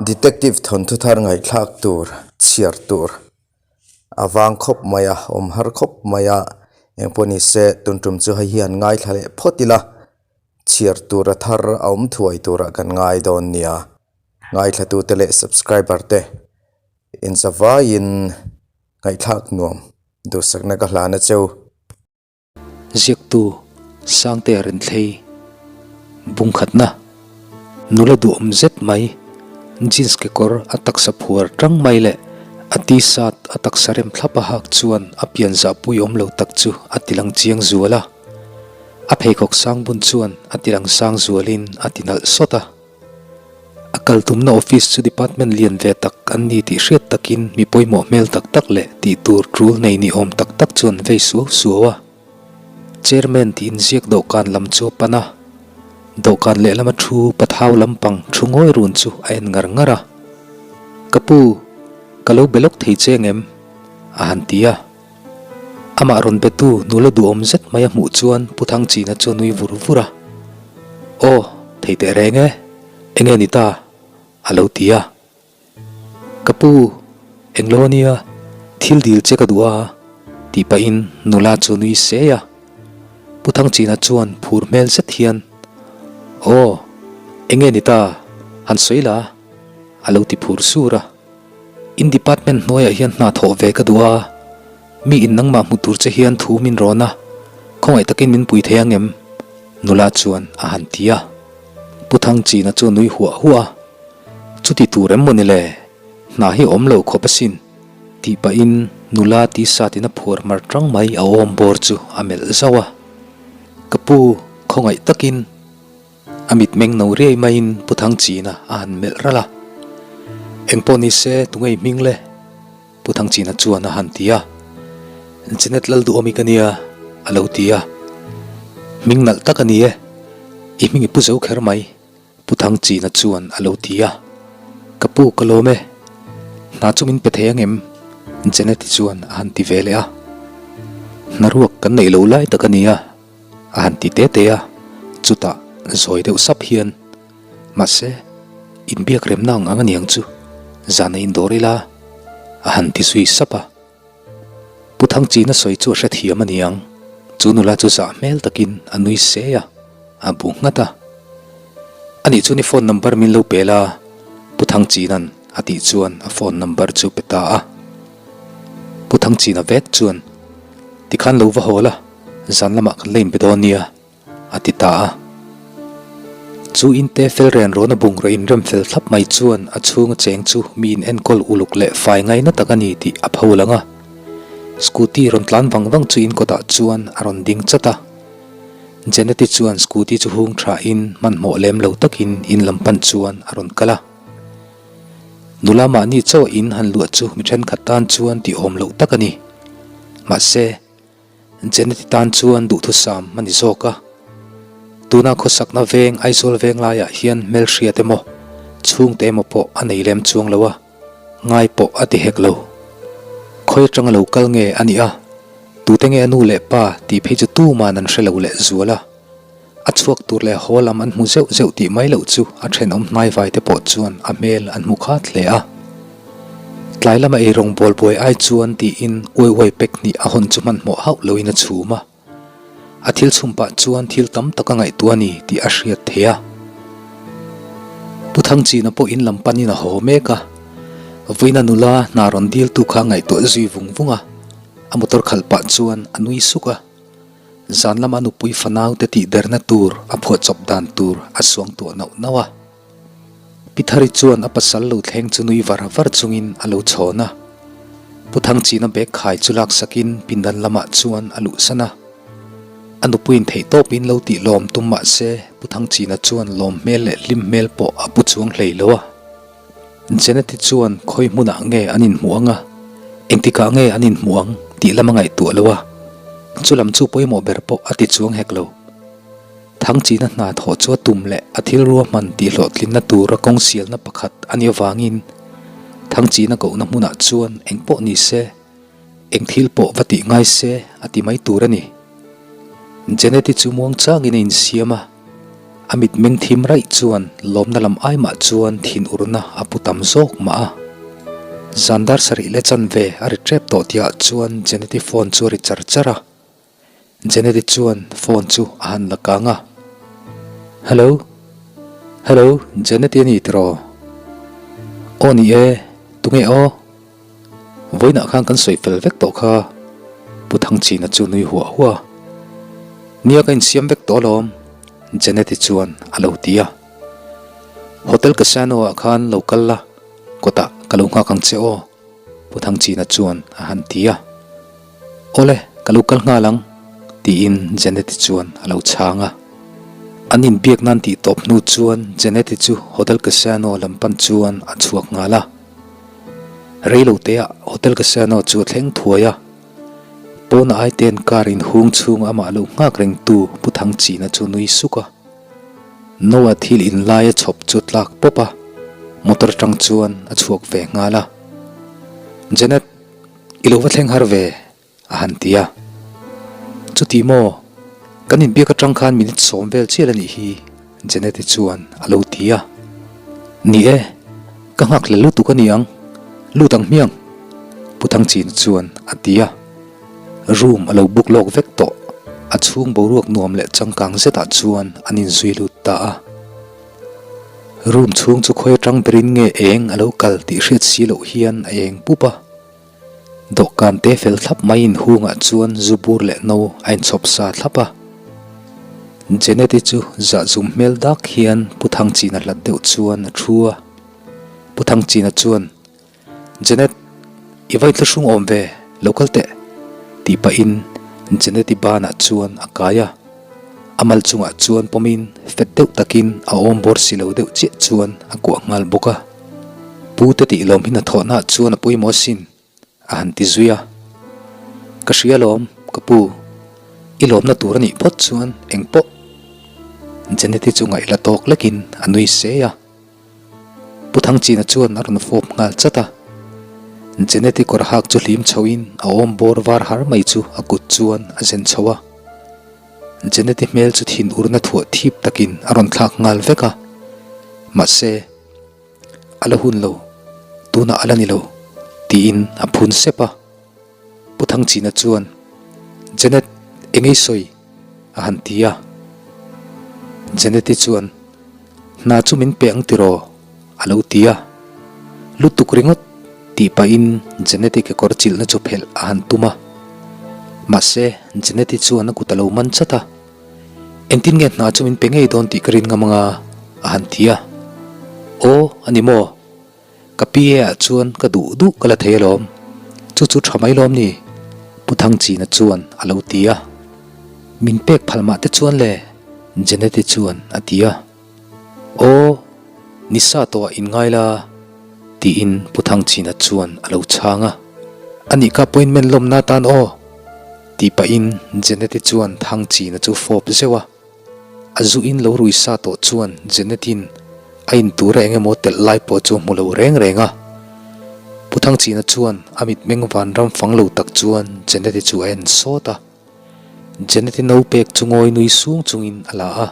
Detective thawnthu thar ngaihthlak tur chhiar tur a vang khawp mai a awm har khawp mai a engpawh ni se tun tum chu hei hian ngaithla leh phawt ila chhiar tur a thar a awm thuai turah kan ngai dawn nia ngaithla tute leh subscriber te inzavaiin ngaihthlak nuam duhsakna ka hlan a cheu. Ziaktu Sangtea Renthlei Bungkhatna Nula duhawm zet mai Jeans kekawr a taksa phuar tang mai leh a t-shirt a taksa rem thlap a hak chuan a pian zahpui awm lo tak chu a tilang chiang zual a. A pheikhawk sang bun chuan a tilang sang zualin a ti nalh sawt a. A kal tumna office chu department lian ve tak an ni tih hriat takin mi pawimawh hmel tak tak leh tih tur tul nei ni awm tak tak chuan vei suau suau a. Chairman tih inziak dawhkan lam chu a pan a, dawhkan lehlama thu pathau lampang thu ngawi run chu a en ngar ngar a. Ka pu, ka lo be lawk thei che ngem? a han ti a. Amah rawn betu nula duhawm zet mai a hmuh chuan Pu Thangchina chu a nui vur vur a. Aw, thei teh reng e, enge ni ta? a lo ti a. Ka pu, englo ania, thil dil che ka duh a, tih pahin nula chu a nui sei a. Pu Thangchina chuan phur hmel zet hian, Aw, enge ni ta, han sawi la, a lo ti phur sur a. In department hnuaiah hian hna thawh ve ka duh a, mi in nangmah hmu tur che hian thu min rawn a, khawngaih takin min pui thei ang em? Nula chuan a han ti a. Pu Thangchina chu a nui huah huah a, Chuti tur em maw ni le? Hna hi a awm lo khawp asin, tih pahin nula t-shirt in a phuar mar tang mai a awm bawr chu a melh zauh a. Ka pu, khawngaih takin. A mitmeng no riai maiin Pu Thangchina a han melh ralh a. Engpawh ni se tungei hming le? Pu Thangchina chuan a han ti a. Jenet Lalduhawmi ka nia a lo ti a. Hming nalh tak a ni e, i hming i pu zo kher mai, Pu Thangchina chuan a lo ti a. Ka pu ka lawm e, hna chu min pe thei angem? Jeneti chuan a han ti ve leh a. Hna ruak kan neih lo lai tak a nia. A han ti te te a, chutah zawi deuh sap hian, Mahse, inbiak remna ang ang a niang chu, zan a indawr ila, a han ti zui sap a. Pu Thangchina sawi chu a hrethiam a niang, chu nula chu zah hmel takin a nui se a, a bu nghat a. Anih chuan i phone number min lo pe la, Pu Thangchina'n a tih chuan a phone number chu pe ta a. Pu Thangchina vek chuan, Tikhan lo va haw la, Zan lamah kan la inbe dawn nia, a ti ta a. Chu inte fel ren rawna bungraw inrem fel thlap mai chuan a chhunga cheng chu mi in enkawl uluk leh fai ngaina tak a ni tih a pho lang a. Scooty rawn tlan vang vang chu in kawtah chuan a rawn ding chat a. Jeneti chuan scooty chu hung thain hmanhmawh lem lo takin in lam pan chuan a rawn kal a. Nula mahni chaw in han luah chu mi thenkhat tan chuan tihawm loh tak a ni. Mahse. Jeneti tan chuan duhthusam a ni zawk a. Tuna khawsakna veng Aizawl veng laiah hian hmelhriat emaw, chhungte emaw pawh a nei lem chuang lo a, ngai pawh a ti hek lo. Khawi atanga lo kal nge a nih a, tute nge a nu leh pa tih phei chu tuman an hre lo leh zual a. A chhuak tur leh haw lam an hmu zeuh zeuh tih mai loh chu a thenawm hnaivai te pawh chuan a hmel an hmu khat hle a. Tlai lama ei rawng bawl buai ai chuan tiin uai uai pek hnih a hawn chu hmanhmawh hauh loin a chhum a. A thil chhum pah chuan thil tam tak a ngaihtuah a ni tih a hriat theih a. Pu Thangchina pawh in lam panin a haw mek a. Vawiina nula hna rawn diltu kha a ngaihtuah zui vung vung a. A motor khalh pah chuan a nui suk a. Zan lama nupui fanaute tihderna tur a phuahchawp dan tur a suang tuah nauh nauh a. Pi Thari chuan a pasal lo thleng chu nui var var chungin a lo chhawn a. Pu Thangchina bag khai chu laksakin pindan lamah chuan a luhsan a. A nupuiin theihtawpin lo tih lawm tum mah se Pu Thangchina chuan lawm hmel leh hlim hmel pawh a pu chuang hlei lo a. Jeneti chuan khawi hmunah nge an inhmuh ang a, engtikah nge an inhmuh ang tih lam a ngaihtuah lo a, chu lam chu pawimawh ber pawh a ti chuang hek lo. Thangchina hna thawh chu a tum leh a thil ruahman tih hlawhtlinna tura kawng sialna pakhat a nih avangin Thangchina kohna hmunah chuan eng pawh ni se, eng thil pawh va tih ngai se a ti mai tur a ni. Jeneti chu muangchangin a insiam a. A mitmeng thim raih chuan lawmna lam ai mah chuan thinurna a pu tam zawk mah a. Zan dar sarih leh chanve a ri tep tawh tihah chuan Jeneti phone chu a ri char char a. Jeneti chuan phone chu a han la kang a. Hello. Hello, Jeneti a ni tiraw? Aw ni e, tunge aw? Vawiinah khan kan sawi fel vek tawh kha, Pu Thangchina chu nui huah huah a. Nia ka insiam vek tawh alawm, Jeneti chuan a lo ti a. Hotel Casino ah khan lo kal la, kawtah ka lo nghak ang che aw, Pu Thangchina chuan a han ti a. Awle, ka lo kal nghal ang, tiin Jeneti chuan a lo chhang a. An inbiak nan tih tawp hnu chuan Jeneti chu Hotel Casino lam pan chuan a chhuak nghal a. Reiloteah Hotel Casino chu a thleng thuai a, pawna aite'n car inhung chhung amah lo nghak rengtu Pu Thangchina chu nui suk a. Noah thil inlai a chhawp chu tlak pawp a, motor atang chuan a chhuak ve nghal a. Janet, i lo va thleng har ve? A han ti a. Chuti maw? Kan inbiak atang khan minute sawm vel chial a nih hi, Jeneti chuan a lo ti a. Ni e, ka nghakhlel lutuk a ni ang, lut ang hmiang, Pu Thangchina chuan a ti a. Room a lo book lawk vek tawh, a chhung boruak nuam leh changkang zetah chuan an inzui lut ta a. Room chhung chu khawi atang berin nge eng a lo kal tih hriat si loh hian a eng pup a. Dawhkan te fel thlap mai inhungah chuan zu bur leh no a inchhawp sa thlap a. Jeneti chu zahzum hmel dak hian Pu Thangchina hlat deuh chuan a thu a. Pu Thangchina chuan, Jenet, i va inthlahrung awm ve, lo kal teh, tih pahin Jeneti banah chuan a kai a. A mal chungah chuan pawmin fet deuh takin a awm bawr si lo deuh chiah chuan a kuah nghal bawk a. Pu te tih lawm hi hnathawhnaah chuan a pawimawh asin, a han ti zui a. Ka hria lawm, ka pu. I lawmna tur a nih phawt chuan eng pawh. Jeneti chu ngaih la tawk lekin a nui sei a. Pu Thangchina chuan a rawn fawp nghal chat a. Jeneti kawr hak chu hlim chhoin a awm bawr var har mai chu a kut chuan a zen chho a. Jeneti hmel chu thin urna thuah thip takin a rawn thlak nghal vek a. Mahse, a la hun lo, tunah a la ni lo, tiin a phun sep a. Pu Thangchina chuan, Jenet, eng ei sawi? a han ti a. Jeneti chuan, Hna chu min pe ang tiraw? a lo ti a. Lutuk ringawt tih pahin Jeneti kekawr chilhna chu phelh a han tum a. Mahse, Jeneti chuan a kut a lo man chat a. Engtin nge hna chu min pe ngei dawn tih ka rin ngam anga? a han ti a. Aw, a ni maw? Ka PA ah chuan ka duh duh ka la thei alawm, chu chu tha mai lawm ni? Pu Thangchina chuan a lo ti a. Min pek phal mah te chuan le? Jeneti chuan a ti a. Aw, ni sa tawh ah inngai la, tiin Pu Thangchina chuan a lo chhang a. Anih ka appointment lawmna atan aw, tih pahin Jeneti chuan Thangchina chu fawp zeuh a. A zu in lo rui sa tawh chuan Jenetin a in tura eng emaw telh lai pawh chu hmu lo reng reng a. Pu Thangchina chuan a mitmeng vanram fang lo tak chuan Jeneti chu a en sawt a. Jeneti no pek chu ngawi nui sung chungin a la a.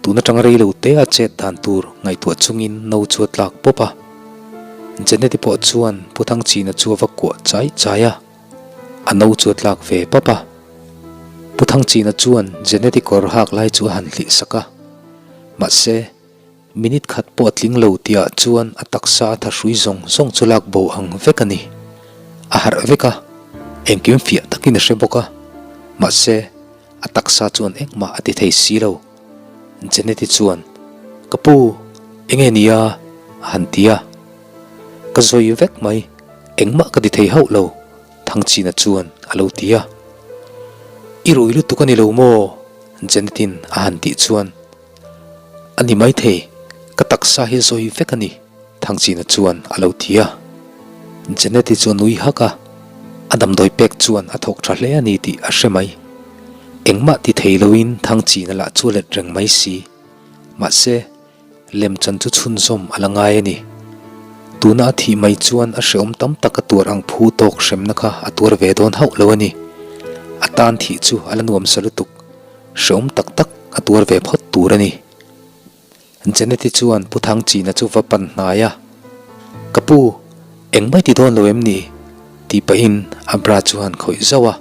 Tun atanga rei lo te a chet dan tur ngaihtuah chungin no chu a tlak pawp a. Jeneti pawh chuan Pu Thangchina chu a va kuah chai chai a. A no chu a tlak ve pap a. Pu Thangchina chuan Jeneti kawr hak lai chu a han hlih sak a. Mahse, minute khat pawh a tling lo tihah chuan a taksa a thahrui zawng zawng chu lak bo ang vek a ni. A harh vek a, engkim fiah takin a hre bawk a. Mahse, a taksa chuan engmah a ti thei si lo. Jeneti chuan, Ka pu, enge ni a? a han ti a. Ka zawi vek mai, engmah ka ti thei hauh lo, Thangchina chuan a lo ti a. I rui lutuk a ni lo maw? Jenetin a han tih chuan, A ni maithei, ka taksa hi zawi vek a ni, Thangchina chuan a lo ti a. Jeneti chu a nui hak a, a damdawi pek chuan a thawk tha hle a ni tih a hre mai. Engmah ti thei loin Thangchina lah chu a let reng mai si. Mahse, Lemchan chu chhunzawm a la ngai a ni. Tuna a thih mai chuan a hrehawm tam tak a tuar ang phu tawk hremna kha a tuar ve dawn hauh lo a ni. A tan thih chu a la nuam sa lutuk. Hrehawm tak tak a tuar ve phawt tur a ni. Jeneti chuan Pu Thangchina chu va pan hnai a, Ka pu, engmah i ti dawn lo em ni? tih pahin a bra chu han khawih zauh a,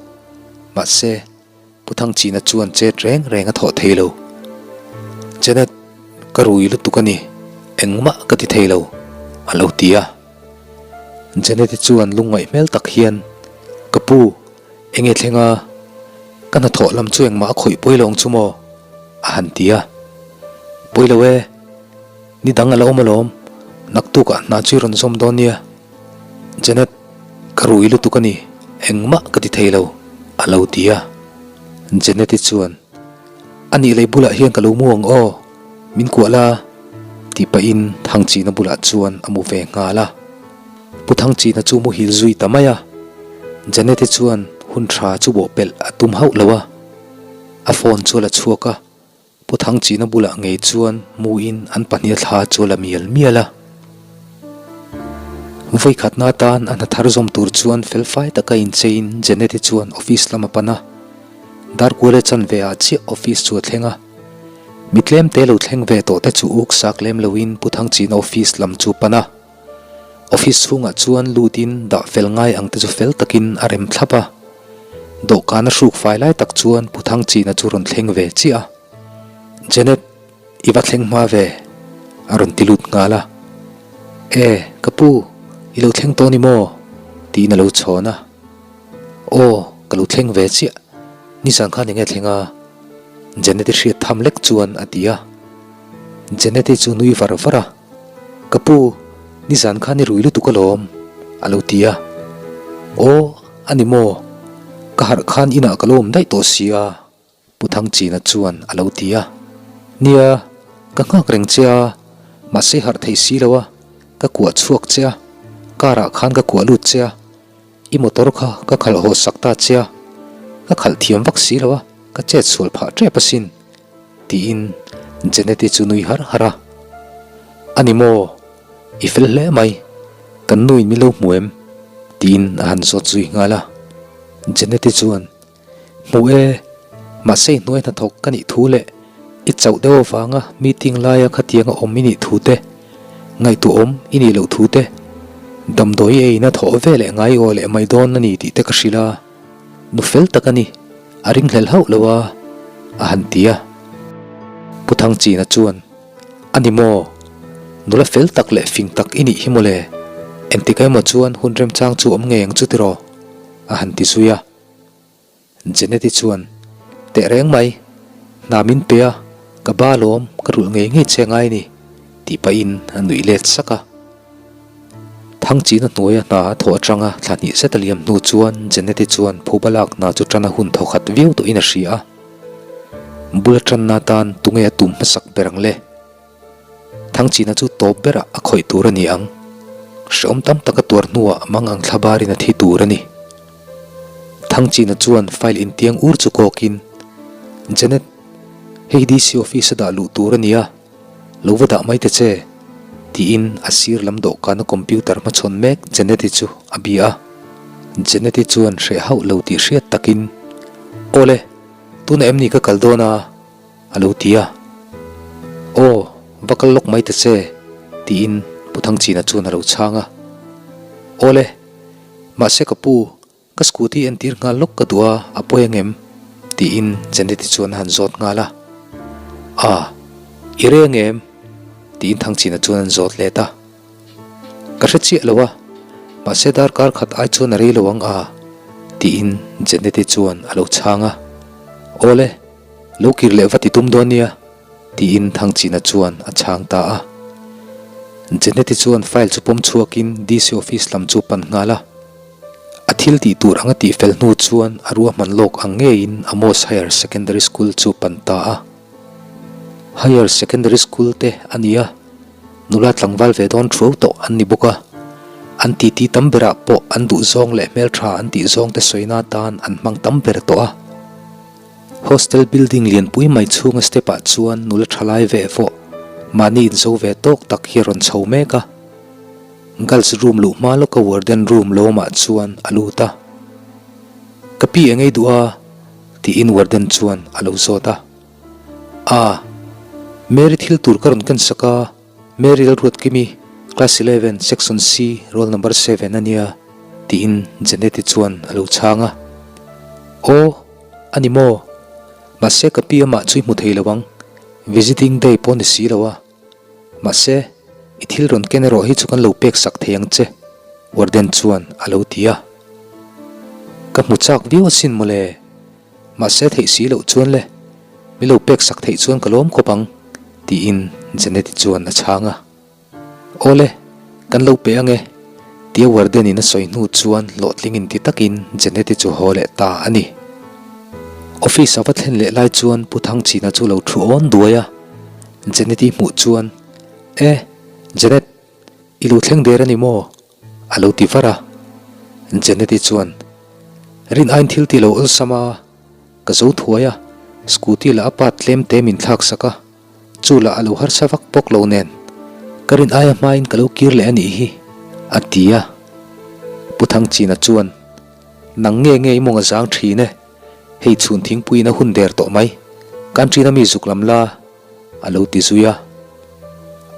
mahse, Pu Thangchina chuan chet reng reng a thawh thei lo. Janet, ka rui lutuk a ni, engmah ka ti thei lo, a lo ti a. Janet-i chuan lungngaih hmel tak hian, Ka pu, enge thleng a? Ka hnathawh lam chu engmah a khawih pawi lo ang chu maw? a han ti a. Pawi lo e, ni dang a la awm alawm, naktukah hna chu i rawn zawm dawn nia. Janet, ka rui lutuk a ni, engmah ka ti thei lo, a lo ti a. Janet-i chuan, A nih lei bulah hian ka lo mu ang aw, min kuah la, tih pahin Thangchina bulah chuan a mu ve nghal a. Pu Thangchina chu muhil zui ta mai a. Janet-i chuan hun tha chu bawhpelh a tum hauh lo a, a phone chu a la chhuak a. Pu Thangchina bulah ngei chuan muin an pahnih a thla chu a la mial mial a. Vawikhatna atan a hna thar zawm tur chuan felfai taka incheiin Janet-i chuan office lam a pan a. Darkuala chanve ah chiah office chu a thleng a. Mi tlemte lo thleng ve tawh te chu uk sak lem loin Pu Thangchina office lam chu pan a. Office chhungah chuan lutin dah fel ngai ang te chu fel takin a rem thlap a. Dawhkan a hruk fai lai tak chuan Pu Thangchina chu rawn thleng ve chiah a. Janet, i va thleng hma ve, a rawn ti lut nghal a. E, ka pu, i lo thleng tawh ni maw? tiin a lo chhawn a. Aw, ka lo thleng ve chiah, nizan khan enge thleng a? Janet-i hriat tham lek chuan a ti a. Janet-i chu nui var var a. Ka pu, nizan khan i rui lutuk alawm, a lo ti a. Aw, a ni maw? Ka harh khan inah ka lo awm daih tawh si a, Pu Thangchina chuan a lo ti a. Nia, ka nghak reng che a, mahse harh thei si lo a, ka kuah chhuak che a, car ah khan ka kuah lut che a, i motor kha ka khalh haw sak ta che a, ka khalh thiam vak si lo a, ka chet sual phah tep asin. Tiin Janet-i chu nui har har a. A ni maw? I fel hle mai. Kan nuin min lo hmu em? Tiin a han zawt zui nghal a. Janet-i chuan, Hmu e, mahse i hnuai hnathawk ka nih thu leh i chauh deuh avanga meeting laia khatianga awm i nih thu te, ngaihtuahawm i nih loh thu te, damdawi eina thawh ve leh ngai aw leh mai dawn a ni tih te ka hrilh a. Nu fel tak a ni, a ringhlel hauh lo a, a han ti a. Pu Thangchina chuan, A ni maw? Nula fel tak leh fing tak i nih hi mawle, engtik emaw chuan hun remchang chu awm ngei ang chu tiraw? a han ti zui a. Jeneti chuan, Teh reng mai, hna min pe a, ka ba lawm, ka rulh ngei ngei che ngai ni, tih pahin a nuih let sak a. Thangchina hnuaia hna a thawh atanga thla hnih zet a liam hnu chuan Jeneti chuan phuba lak hna chu tan a hun thaw khat viau tawhin a hria a. Bula tanna atan tunge a tum hmasak ber ang le? Thangchina chu tawp berah a khawih tur a ni ang. Hrehawm tam tak a tuar hnuah mang ang thla barin a thi tur a ni. Thangchina chuan file intiang ur chu kawkin, Janet, hei DC office a dah luh tur a ni a. Lo va dah mai ta che, tiin a sir lam dawhkana computer hmachhawn mek Janet-i chu a bia a. Janet-i chuan hreh hauh lo tih hriat takin, Awle, tunah em ni ka kal dawn a? a lo ti a. Aw, va kal lawk mai ta che, tiin Pu Thangchina chuan a lo chhang a. Awle, mahse ka pu, Ka scooty entir nghal lawk ka duh a, a pawi angem? tiin Janet-i chuan a han zawt nghal a. A, i reng em? tiin Thangchina chuan an zawt let a. Ka hre chiah lo a, mahse darkar khat ai chuan a rei lo ang a, tiin Janet-i chuan a lo chhang a. Awle, lo kir leh va ti tum dawn nia, tiin Thangchina chuan a chhang ta a. Janet-i chuan file chu pawm chhuakin DC office lam chu pan nghal a. A thil tih tur anga tih fel hnu chuan a ruahman lawk ang ngeiin Amos Higher Secondary School chu pan ta a. Higher Secondary School te a ni a, nula tlangval ve dawn thuau tawh an ni bawk a. An titi tam berah pawh an duhzawng leh hmeltha an tih zawng te sawina atan an hmang tam ber tawh a. Hostel building lianpui mai chhunga step ah chuan nula thalai veh vawh mahni inzo ve tawk tak hi a rawn chho mek a. Girls room luh hma lawka warden room lawmah chuan a lut a. Ka pi eng ei duh a? tiin warden chuan a lo zawt a. A. Mary thil tur ka rawn ken sak a, Mary Lalruatkimi, Class 11, Section C, Roll Number 7 a nia, tiin Janet-i chuan a lo chhang a. Aw, a ni maw? Mahse ka pi amah chu i hmu thei lo ang, visiting day pawh ni si lo a. Mahse, i thil rawn ken erawh hi chu kan lo pek sak thei ang che, Warden chuan a lo ti a. Ka hmu chak viau asin mawle. Mahse theih si loh chuan le, mi lo pek sak theih chuan ka lawm khawp ang, tiin Janet-i chuan a chhang a. Awle, kan lo pe ange, tia Warden-in a sawi hnu chuan hlawhtling inti takin Janet-i chu haw leh ta a ni. Office a va thlen leh lai chuan Pu Thangchina chu lo thu awn duai a, Janet-i hmuh chuan, E, Janet, i lo thleng der a ni maw? A lo ti var a. Janet-i chuan, Rin aiin thil ti lo awlsam a, ka zo thuai a, scooty lah a part tlem te min thlak sak a, chu lah a lo harsa vak bawk lo nen, ka rin aia hmain ka lo kir leh a nih hi, a ti a. Pu Thangchina chuan, Nang nge nge i mawng a zang thin e, hei chhun thingpuiin a hun der tawh mai, canteen a mi zuk lam la, a lo ti zui a.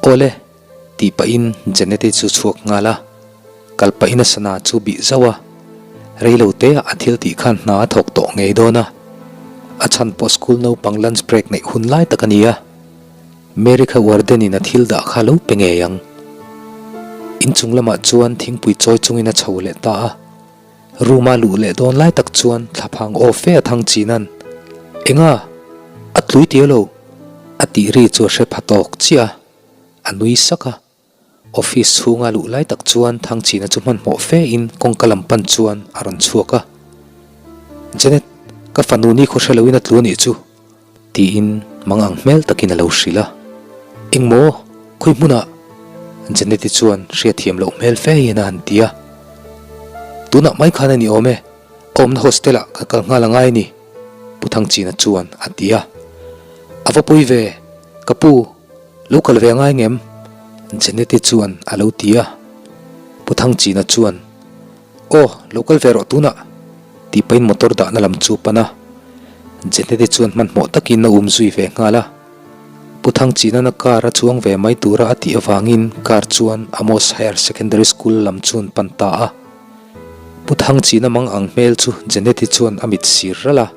Awle. Tih pahin Janet-i chu chhuak nghal a, kal pahin a sana chu bih zauh a, reilo te ah a thil tih khan hna a thawk tawh ngei dawn a, a chhan pawh school naupang lunch break neih hun lai tak a ni a, Mary kha warden in a thil dah kha lo pe ngei ang. Inchung lamah chuan thingpui chawi chungin a chho leh ta a, room a luh leh dawn lai tak chuan thlaphang aw fe a thang chin an, Enga? A tlui tia lo? A tih ri chu a hre pha tawk chiah a. A nui sak a, office chhunga luh lai tak chuan Thangchhina chu hmanhmawh fe in kawngka lam pan chuan a rawn chhuak a. Janet, ka fanu ni khaw hre loin a tlu a nih chu, tiin mang ang hmel takin a lo hrilh a. Engmaw, khawi hmunah? Janet-i chuan hriatthiam loh hmel fe hian a han ti a. Tunah mai khan a ni awm e, ka awmna hostel-ah ka kal nghal a ngai a ni, Pu Thangchhina chuan a ti a. A va pawi ve, ka pu. Lo kal ve angai ngem? Janet-i chuan a lo ti a. Pu Thangchina chuan, Aw, lo kal ve rawh tunah, tih pahin motor dahna lam chu pan a. Janet-i chuan hmanhmawh takin a um zui ve nghal a. Pu Thangchina'n a car a chuang ve mai tura a tih avangin car chuan Amos Higher Secondary School lam chuan pan ta a. Pu Thangchina mang ang hmel chu Janet-i chuan a mit sir ralh a,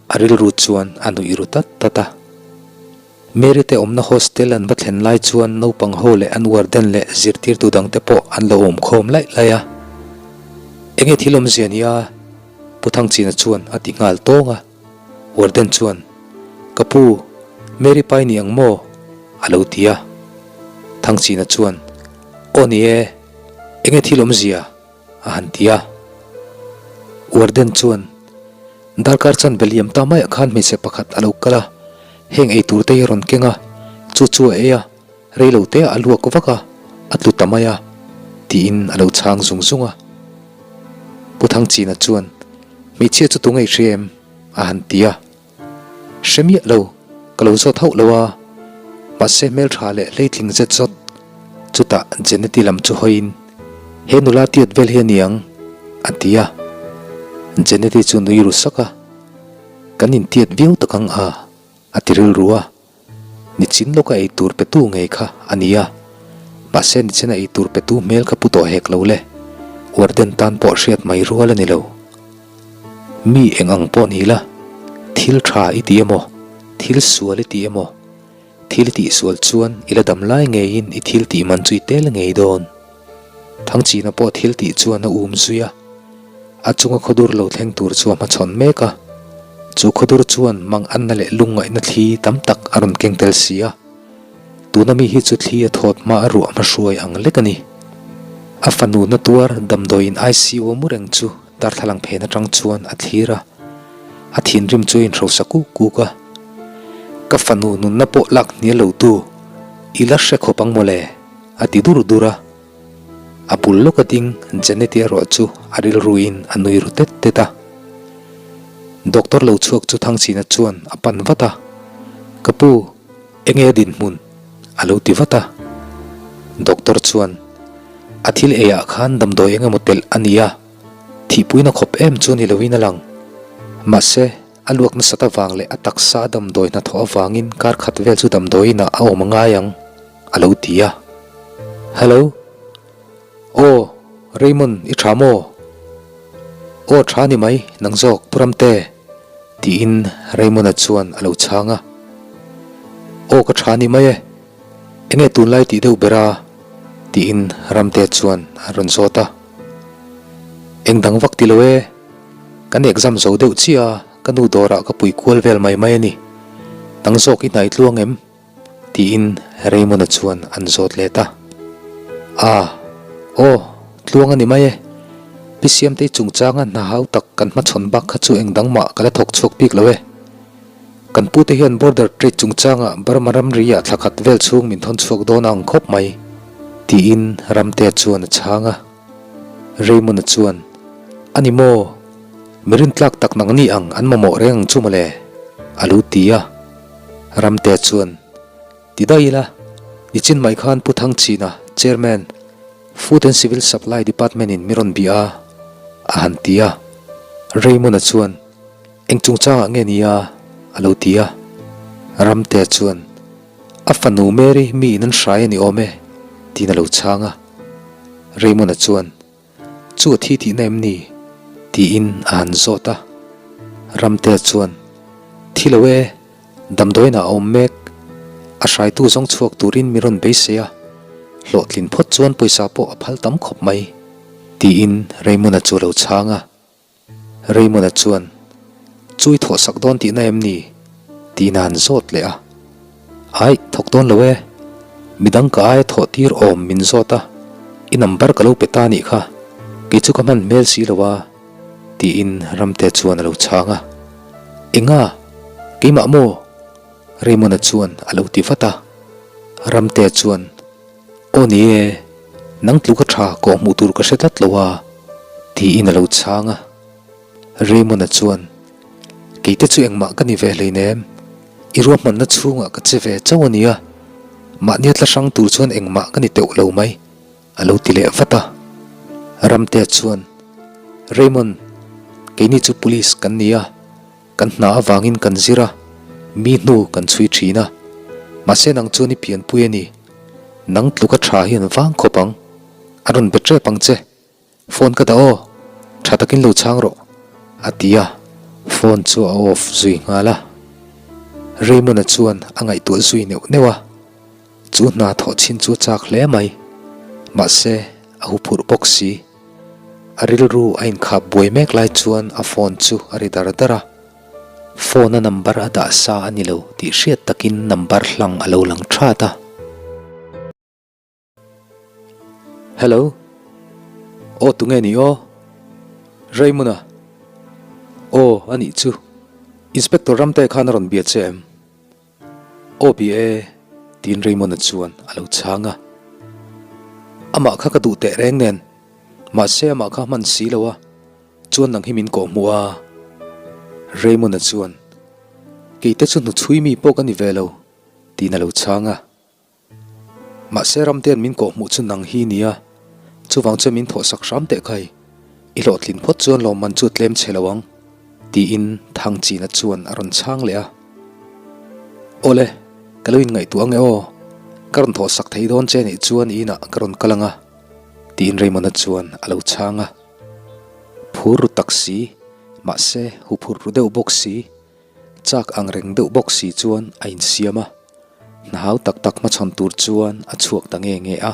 a rilru chuan a nuih ru tat tat a. Mary te awmna hostel an va thlen lai chuan naupang ho leh an warden leh zirtirtu dangte pawh an lo awm khawm laih laih a. Enge thil awmzia nia? Pu Thangchina chuan a ti nghal tawng a. Warden chuan, Ka pu, Mary pai ni ang maw? a lo ti a. Thangchina chuan, Aw ni e, enge thil awmzia? a han ti a. Warden chuan, Darkar chan be liam ta maiah khan hmeichhe pakhat a lo kal a, heng ei tur te hi a rawn keng a, chu chu a ei a, rei lo te ah a luak vak a, a tlu ta mai a, tiin a lo chhang zung zung a. Pu Thangchina chuan, Hmeichhia chu tunge i hria em? a han ti a. Hre miah lo, ka lo zawt hauh lo a, mahse hmeltha leh hleitling zet zawt. Chutah Jeneti lam chu hawiin, He nula tiat vel hi a ni ang, a ti a. Jeneti chu nui ru sak a, Kan intiat viau tak ang a, a ti rilru a. Nichin lawka ei tur petu ngei kha a ni a, mahse nichina ei tur petu hmel kha pu tawh hek lo le, warden tan pawh hriat mai rual a ni lo. Mi eng ang pawh ni la, thil tha i ti emaw, thil sual i ti emaw, thil i tihsual chuan i la dam lai ngeiin i thil tih man chu i tel ngei dawn. Thangchina pawh thil tih chuan a um zui a, a chunga khawdur lo thleng tur chu a hmachhawn mek a. Chu khawdur chuan mang anna leh lungngaihna thli tam tak a rawn keng tel si a. Tuna mi hi chu thli a thawt hma a ruah hmahruai ang lek a ni. A fanu na tuar damdawiin ICU a mu reng chu darthlalang phen atang chuan a thlir a, a thinrim chu a inhrosa kuk kuk a. Ka fanu nunna pawh lak hnial lo tu, i la hre khawp ang mawle. A ti dur dur a. A bul lawk a ding Janet-i erawh chu a rilruin a nui ru tet tet a. Doctor lo chhuak chu Thangchina chuan a pan vat a, Ka pu, enge a dinhmun? a lo ti vat a. Doctor chuan, A thil eiah khan damdawi eng emaw telh a ni a, thihpuina khawp em chu ni loin a lang. Mahse. A luak nasat avang leh a taksa a damdawi hnathawh avangin kar khat vel chu damdawiinah a awm a ngai ang, a lo ti a. Hello. Aw, Raymond, i tha maw? Aw, tha ni mai, nang zawk, Pu Ramte, tiin Raymond-a chuan a lo chhang a. Aw, ka tha ni mai e. Enge tunlai tih deuh ber a? tiin Ramte chuan a rawn zawt a. Eng dang vak ti lo e. Kan exam zo deuh chiah a, ka nu dawrah ka pui kual vel mai mai a ni. Dang zawk i hnai tluang em? tiin Raymond-a chuan an zawt let a. A, aw, tluang a ni mai e. Pi Siamtei chungchanga hna hau tak kan hmachhawn bak kha chu eng dang mah ka la thawk chhuak bik lo e. Kan pute hian border trade chungchanga Burma ramri ah thla khat vel chhung min thawn chhuak dawn a ang khawp mai, tiin Ramtea chuan a chhang a. Raymond-a chuan, A ni maw? Mi rintlak tak nang ni ang an mamawh reng ang chu mawle, a lo ti a. Ramtea chuan, Ti daih ila, nichin mai khan Pu Thangchina, Chairman, Food and Civil Supply Department-in mi rawn bih a, a han ti a. Raymond-a chuan, Eng chungchangah nge ni a? a lo ti a. Ramtea chuan, A fanu Mary mi in an hrai a ni awm e, tiin a lo chhang a. Raymond-a chuan, Chu a thi tihna em ni? tiin a han zawt a. Ramtea chuan, Thi lo e, damdawiinah a awm mek. A hraitu zawng chhuak turin mi rawn beisei a, hlawhtlin phawt chuan pawisa pawh a phal tam khawp mai, tiin Raymond-a chu a lo chhang a. Raymond-a chuan, Chu i thawhsak dawn tihna em ni? tiin a han zawt leh a. Aih, thawk dawn lo e. Midang ka aia thawh tir awm min zawt a, i number ka lo pe ta nih kha, kei chu ka hman hmel si lo a, tiin Ramte chuan a lo chhang a. Enga? Keimah maw? Raymond-a chuan a lo ti vat a. Ramte chuan, Aw ni e, nang tluka tha kawh hmuh tur ka hre tlat lo a, tiin a lo chhang a. Raymond-a chuan, Keite chu engmah ka ni ve hleinem, i ruahmanna chhungah ka che ve chauh a nia, mahnia tla hrang tur chuan engmah ka ni teuh lo mai, a lo ti leh vat a. Ramtea chuan, Raymond, keini chu police kan ni a, Kan hna avangin kan zir a, mi hnu kan chhui thin a. Mahse nang chuan i pianpui a ni. Nang tluka tha hian vang khawp ang. A rawn be tep ang che. Phone ka dah aw. Tha takin lo chhang rawh. A ti a, phone chu a off zui nghal a. Raymond-a chuan a ngaihtuah zui neuh neuh a. Chu hna thawh chin chu a chak hle mai. Mahse, a huphurh bawk si. A rilru a inkhap buai mek lai chuan a phone chu a ri dar dar a, phone a number a dah sa a ni lo tih hriat takin number hlang a lo lang that a. Hello. Aw tunge ni aw? Raymond-a. Aw a nih chu. Inspector Ramte khan a rawn bia che em? Aw bi e, tiin Raymond-a chuan a lo chhang a. Amah kha ka duh teh reng nen, mahse amah kha hman si lo a, chuan nang hi min kawh hmuh a. Raymond-a chuan, Keite chu hnuchhui mi pawh ka ni ve lo, tiin a lo chhang a. Mahse Ramtean min kawh hmuh chu nang hi nia, chuvang chuan min thawhsak hram teh khai, i hlawhtlin phawt chuan lawmman chu tlem chhe lo ang, tiin Thangchina chuan a rawn chhang leh a. Awle, ka lo inngaihtuah ange aw, ka rawn thawhsak thei dawn che nih chuan i inah ka rawn kal ang a, tiin Raymond-a chuan a lo chhang a. Phur ru tak si, mahse huphurh ru deuh bawk si, Chak ang reng deuh bawk si chuan a insiam a, hna hau tak tak hmachhawn tur chuan a chhuak ta nge nge a.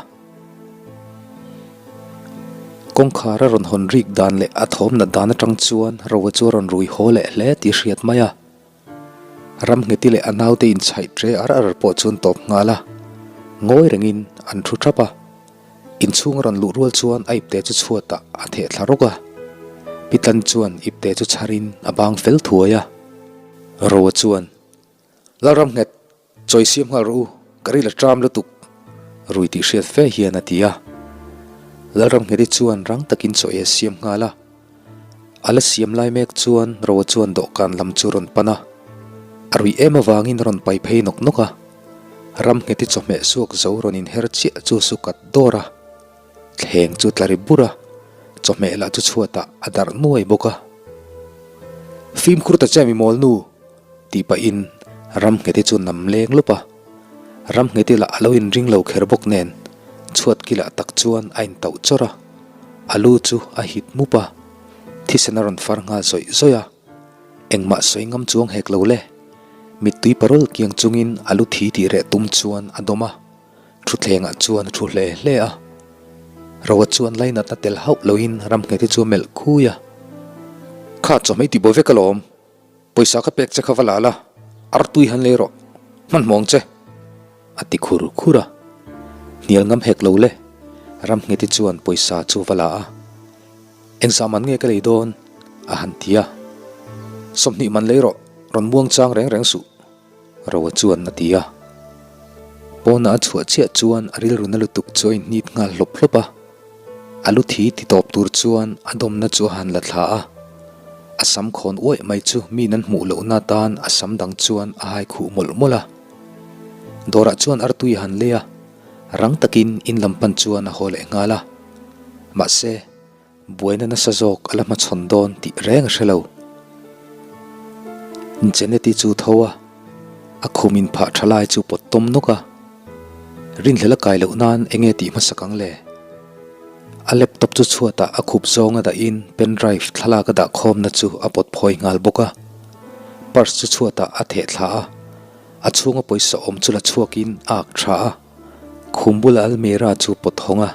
Kawngkhar a rawn hawn rik dan leh a thawm nat dan atang chuan Roa chu a rawn rui haw leh hle tih hriat mai a. Ramngheti leh a naute inchhaih tre ar ar pawh chuan tawp nghal a, ngawi rengin an thu thap a. Inchhung a rawn luh rual chuan a ipte chu chhuatah a theh thla rawk a. Pitlan chuan ipte chu chharin a bang fel thuai a. Roa chuan, Lalram nghet, chawi siam nghal rawh u, ka ril a ṭam lutuk, rui tih hriat fe hian a ti a. Lalram ngheti chuan rang takin chaw ei a siam nghal a. A la siam lai mek chuan Roa chuan dawhkan lam chu rawn pan a. A ruih em avangin a rawn pai phei nawk nawk a. Ram ngheti chawhmeh suak zo rawn inher chiah chu su kat dawr a. Thleng chu tla ri bur a, chawhmeh lah chu chhuatah a darh nuai bawk a. Fimkhur ta che mi mawl nu! tih pahin Ramngheti chu nam leng lup a. Ramngheti lah a lo inring lo kher bawk nen chhuat kilah tak chuan a intauh chawrh a, a lu chu a hit mup a, thisen a rawn far nghal zawih zawih a. Engmah sawi ngam chuang hek lo le. Mittui parawl kiang chungin a lu thi tih reh tum chuan a dawm a, thutthlengah chuan a thu hle hle a. Roa chuan lainatna tel hauh loin Ramngheti chu a melh khui a. Kha chawhmei tih buai vek alawm. Pawisa ka pek che kha va la la, artui han lei rawh, hmanhmawh ang che, a ti khur khur a. Hnial ngam hek lo le, Ramngheti chuan pawisa chu va la a. Engzah man nge ka lei dawn? a han ti a. 20 man lei rawh, rawn muang chang reng reng suh, Roa chuan a ti a. Pawnah a chhuah chiah chuan a rilru na lutuk chu a inhnit nghal hlawp hlawp a. A lu thi ti tawp tur chuan a dawmna chu a han la thla a. A sam khawn uaih mai chu min an hmuh lohna atan a sam dang chuan a hai khuh mawlh mawlh a. Dawrah chuan artui a han lei a, rang takin in lam pan chuan a haw leh nghal a. Mahse. Buaina nasa zawk a la hmachhawn dawn tih reng a hre lo. Jeneti chu tho a, a khum inphah tha lai chu pawt tawm nawk a. Rinhlel a kai loh nan eng nge tih hmasak ang le? A laptop chu chhuatah a khup zawnga dahin pen drive thlalak a dah khawmna chu a pawt phawi nghal bawk a. Purse chu chhuatah a theh thla a, a chhunga pawisa awm chu la chhuakin a ak tha a. Khum bula almirah chu pawt hawng a.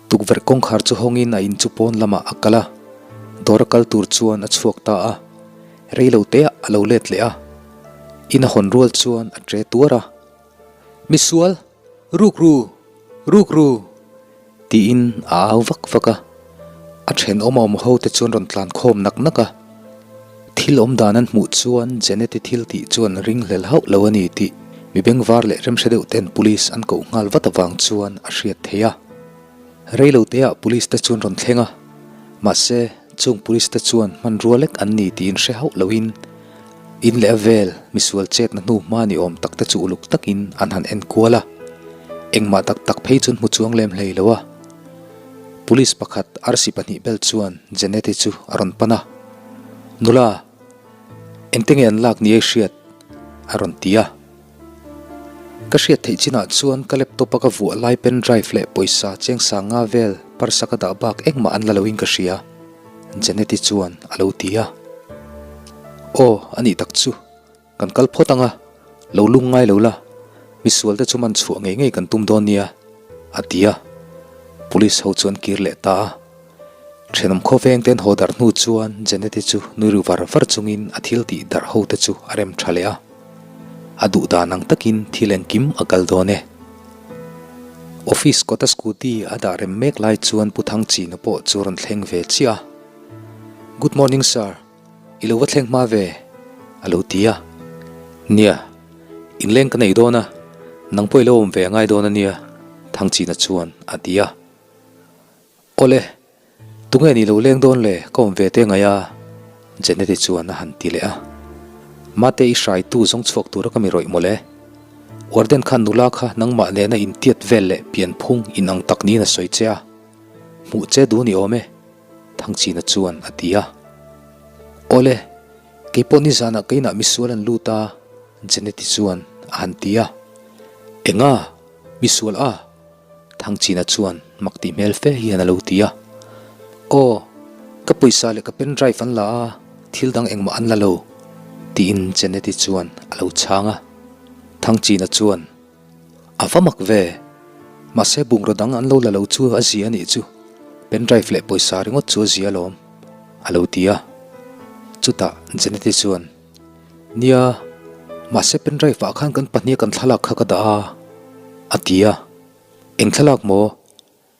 Tukverh kawngkhar chu hawngin a in chu pawn lamah a kal a, dawr a kal tur chuan a chhuak ta a, rei lo teah a lo let leh a, in a hawn rual chuan a tre tuar a, Misual! Rukru! Rukru! Tiin a au vak vak a, a thenawm a awm ho te chuan rawn tlan khawm nak nak a, thil awm dan an hmuh chuan Janet-i thil tih chuan ringhlel hauh lo a ni tih mi bengvar leh remhre deuh ten police an koh nghal vat avang chuan a hriat theih a. Rei lo teah police te chuan rawn thleng a, mahse chung police te chuan hmanrua lek an ni tiin hre hauh loin in leh a vel misual chetna hnu hma ni awm tak te chu uluk takin an han en kual a, engmah tak tak phei chuan hmu chuang lem hlei lo a. Police pakhat arsi pahnih bel chuan Janet-i chu a rawn pan a, Nula, engte nge an lak ni ei hriat? a rawn ti a. Ka hriat theih chinah chuan ka laptop a ka vuah lai pen drive leh pawisa cheng sanga vel parsa ka dah bak engmah an la loin ka hria, Janet-i chuan a lo ti a. Aw, a nih tak chu. Kan kal phawt ang a, lo lung ngai lo la, misual te chu man chhuah ngei ngei kan tum dawn nia, a ti a. Police ho chu an kir leh ta a. Thenawm khawveng te an haw darh hnu chuan Janet-i chu nui ru var var chungin a thil tih darh ho te chu a rem tha leh a. A duh dan ang takin thil engkim a kal dawn e. Office kawta scooty a dah rem mek lai chuan Pu Thangchina pawh chu a rawn thleng ve chiah a. Good morning sir. I lo va thleng hma ve, a lo ti a. Nia, inleng ka nei dawn a, nang pawh i lo awm ve a ngai dawn a nia, Thangchina chuan a ti a. Awle, tunge ni lo leng dawn le, ka awm ve te ngai a, Jeneti chuan a han ti leh a. Mate i hraitu zawng chhuak tura ka mi rawih mawle. Warden khan nula kha nangmah nena intiat vel leh pianphung inang tak niin a sawi che a, hmuh che duh ni awm e. Thangchina chuan a ti a. Awle, kei pawh nizanah ka inah misual an lut a, Jeneti chuan a han ti a. Enga? Misual a? Thangchina chuan mak tih hmel fe hian a lo ti a. Aw, ka pawisa leh ka pen drive an la a, thil dang engmah an la lo, tiin Jeneti chuan a lo chhang a. Thangchina chuan. A va mak ve. Mahse bungraw dang an lo la lo chu a zia anih chu. Pen drive leh pawisa ringawt chu a zia alawm, a lo ti a. Chutah Jeneti chuan, Nia, mahse pen drive ah khan kan pahnih a kan thlalak kha ka dah a, a ti a. Eng thlalak maw?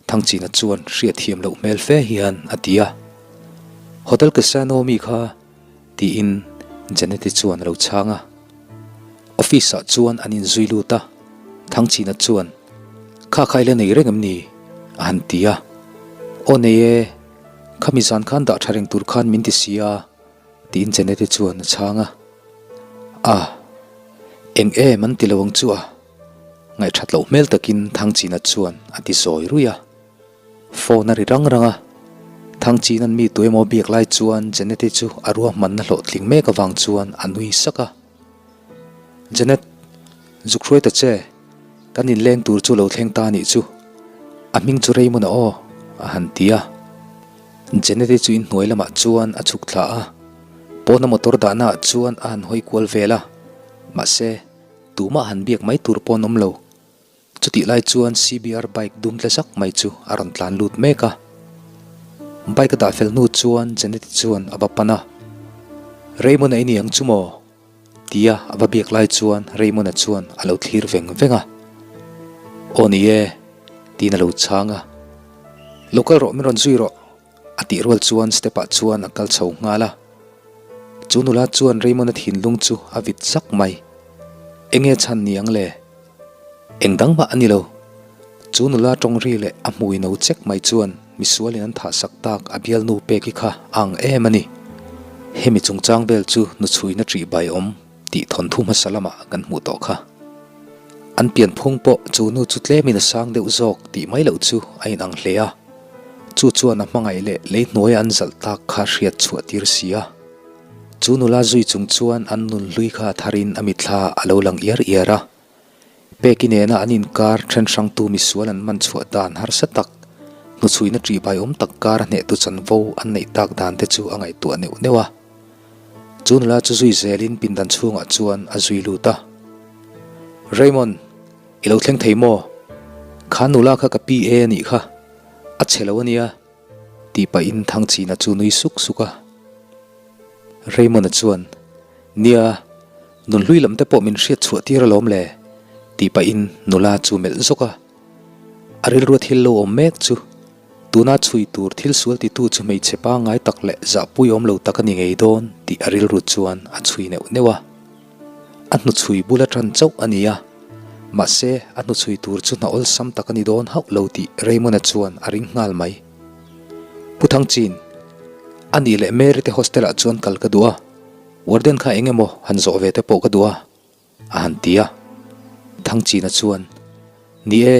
Thangchina chuan hriatthiam loh hmel fe hian a ti a. Hotel Casino mi kha tiin Janeti chuan a lo chhang a. Office ah chuan an inzui lut a, Thangchina chuan, Kha kha i la nei reng em ni? a han ti a. Aw nei e, khami zan khan dah tha reng tur khan min ti si a, tiin Janeti chuan a chhang a. A, eng em an ti lo ang chu a? Ngaihthat loh hmel takin Thangchina chuan a ti zawi ruih a. Phone a ri rang rang a. Thangchina'n mi tuemaw biak lai chuan Janet-i chu a ruahmanna hlawhtling mek avang chuan a nui sak a. Janet, zuk hruai ta che, kan inleng tur chu lo thleng ta anih chu. A hming chu Raymond-a aw, a han ti a. Janet-i chu inhnuai lamah chuan a chhuk thla a, pawna motor dahna ah chuan a han hawi kual vel a, mahse, tumah han biak mai tur pawh an awm lo. Chutih lai chuan CBR bike dum tle zak mai chu a rawn tlan lut mek a. Bike a dah fel hnu chuan Janet-i chuan a va pan a, Raymond-a i ni ang chu maw? tia a va biak lai chuan Raymond-a chuan a lo thlir veng veng a. Aw ni e, tiin a lo chhang a. Lo kal rawh, min rawn zui rawh, a tih rual chuan step-ah chuan a kal chho nghal a. Chu nula chuan Raymond-a thinlung chu a vit zak mai. Enge chhan ni ang le? Eng dang mah a ni lo. Chu nula tawng ri leh a hmui no chek mai chuan misualin an thah sak tak a bialnu peki kha a ang em a ni. Hemi chungchang vel chu nuchhuina ṭih bai awm tih thawnthu hmasa lamah kan hmuh tawh kha. An pianphung pawh chu nu chu tlemin a sang deuh zawk tih mai loh chu a inang hle a. Chu chuan a hmangaih leh lei hnuaia an zalh tak kha hriat chhuah tir si a. Chu nula zui chung chuan an nun hlui kha a tharin a mitthla a lo lang iar iar a. Peki nena an inkar then hrangtu misual an man chhuah dan harsa tak, hnuchhuina ṭihbaiawm tak kar a hnehtu chanvo an neih tak dan te chu a ngaihtuah neuh neuh a. Chu nula chu zui zelin pindan chhungah chuan a zui lut a. Raymond, i lo thleng thei maw? Kha nula kha ka PA a nih kha, a chhe lo a nia. Tih pahin Thangchina chu nui suk suk a. Raymond-a chuan, Nia, nunhlui lam te pawh min hriat chhuah tir alawm le, tih pahin nula chu melh zawk a. A rilrua thil lo awm mek chu, tuna chhui tur thil sual titu chu hmeichhe pangngai tak leh zahpui awm lo tak a ni ngei dawn tih a rilru chuan a chhui neuh neuh a. A hnuchhui bula tan chauh a ni a, mahse a hnuchhui tur chu hna awlsam tak a ni dawn hauh lo tih Raymond-a chuan a ring nghal mai. Pu Thangchin, A nih leh Mary te hostel ah chuan kal ka duh a, warden kha eng emaw han zawh ve te pawh ka duh a, a han ti a. Thangchina chuan, Ni e,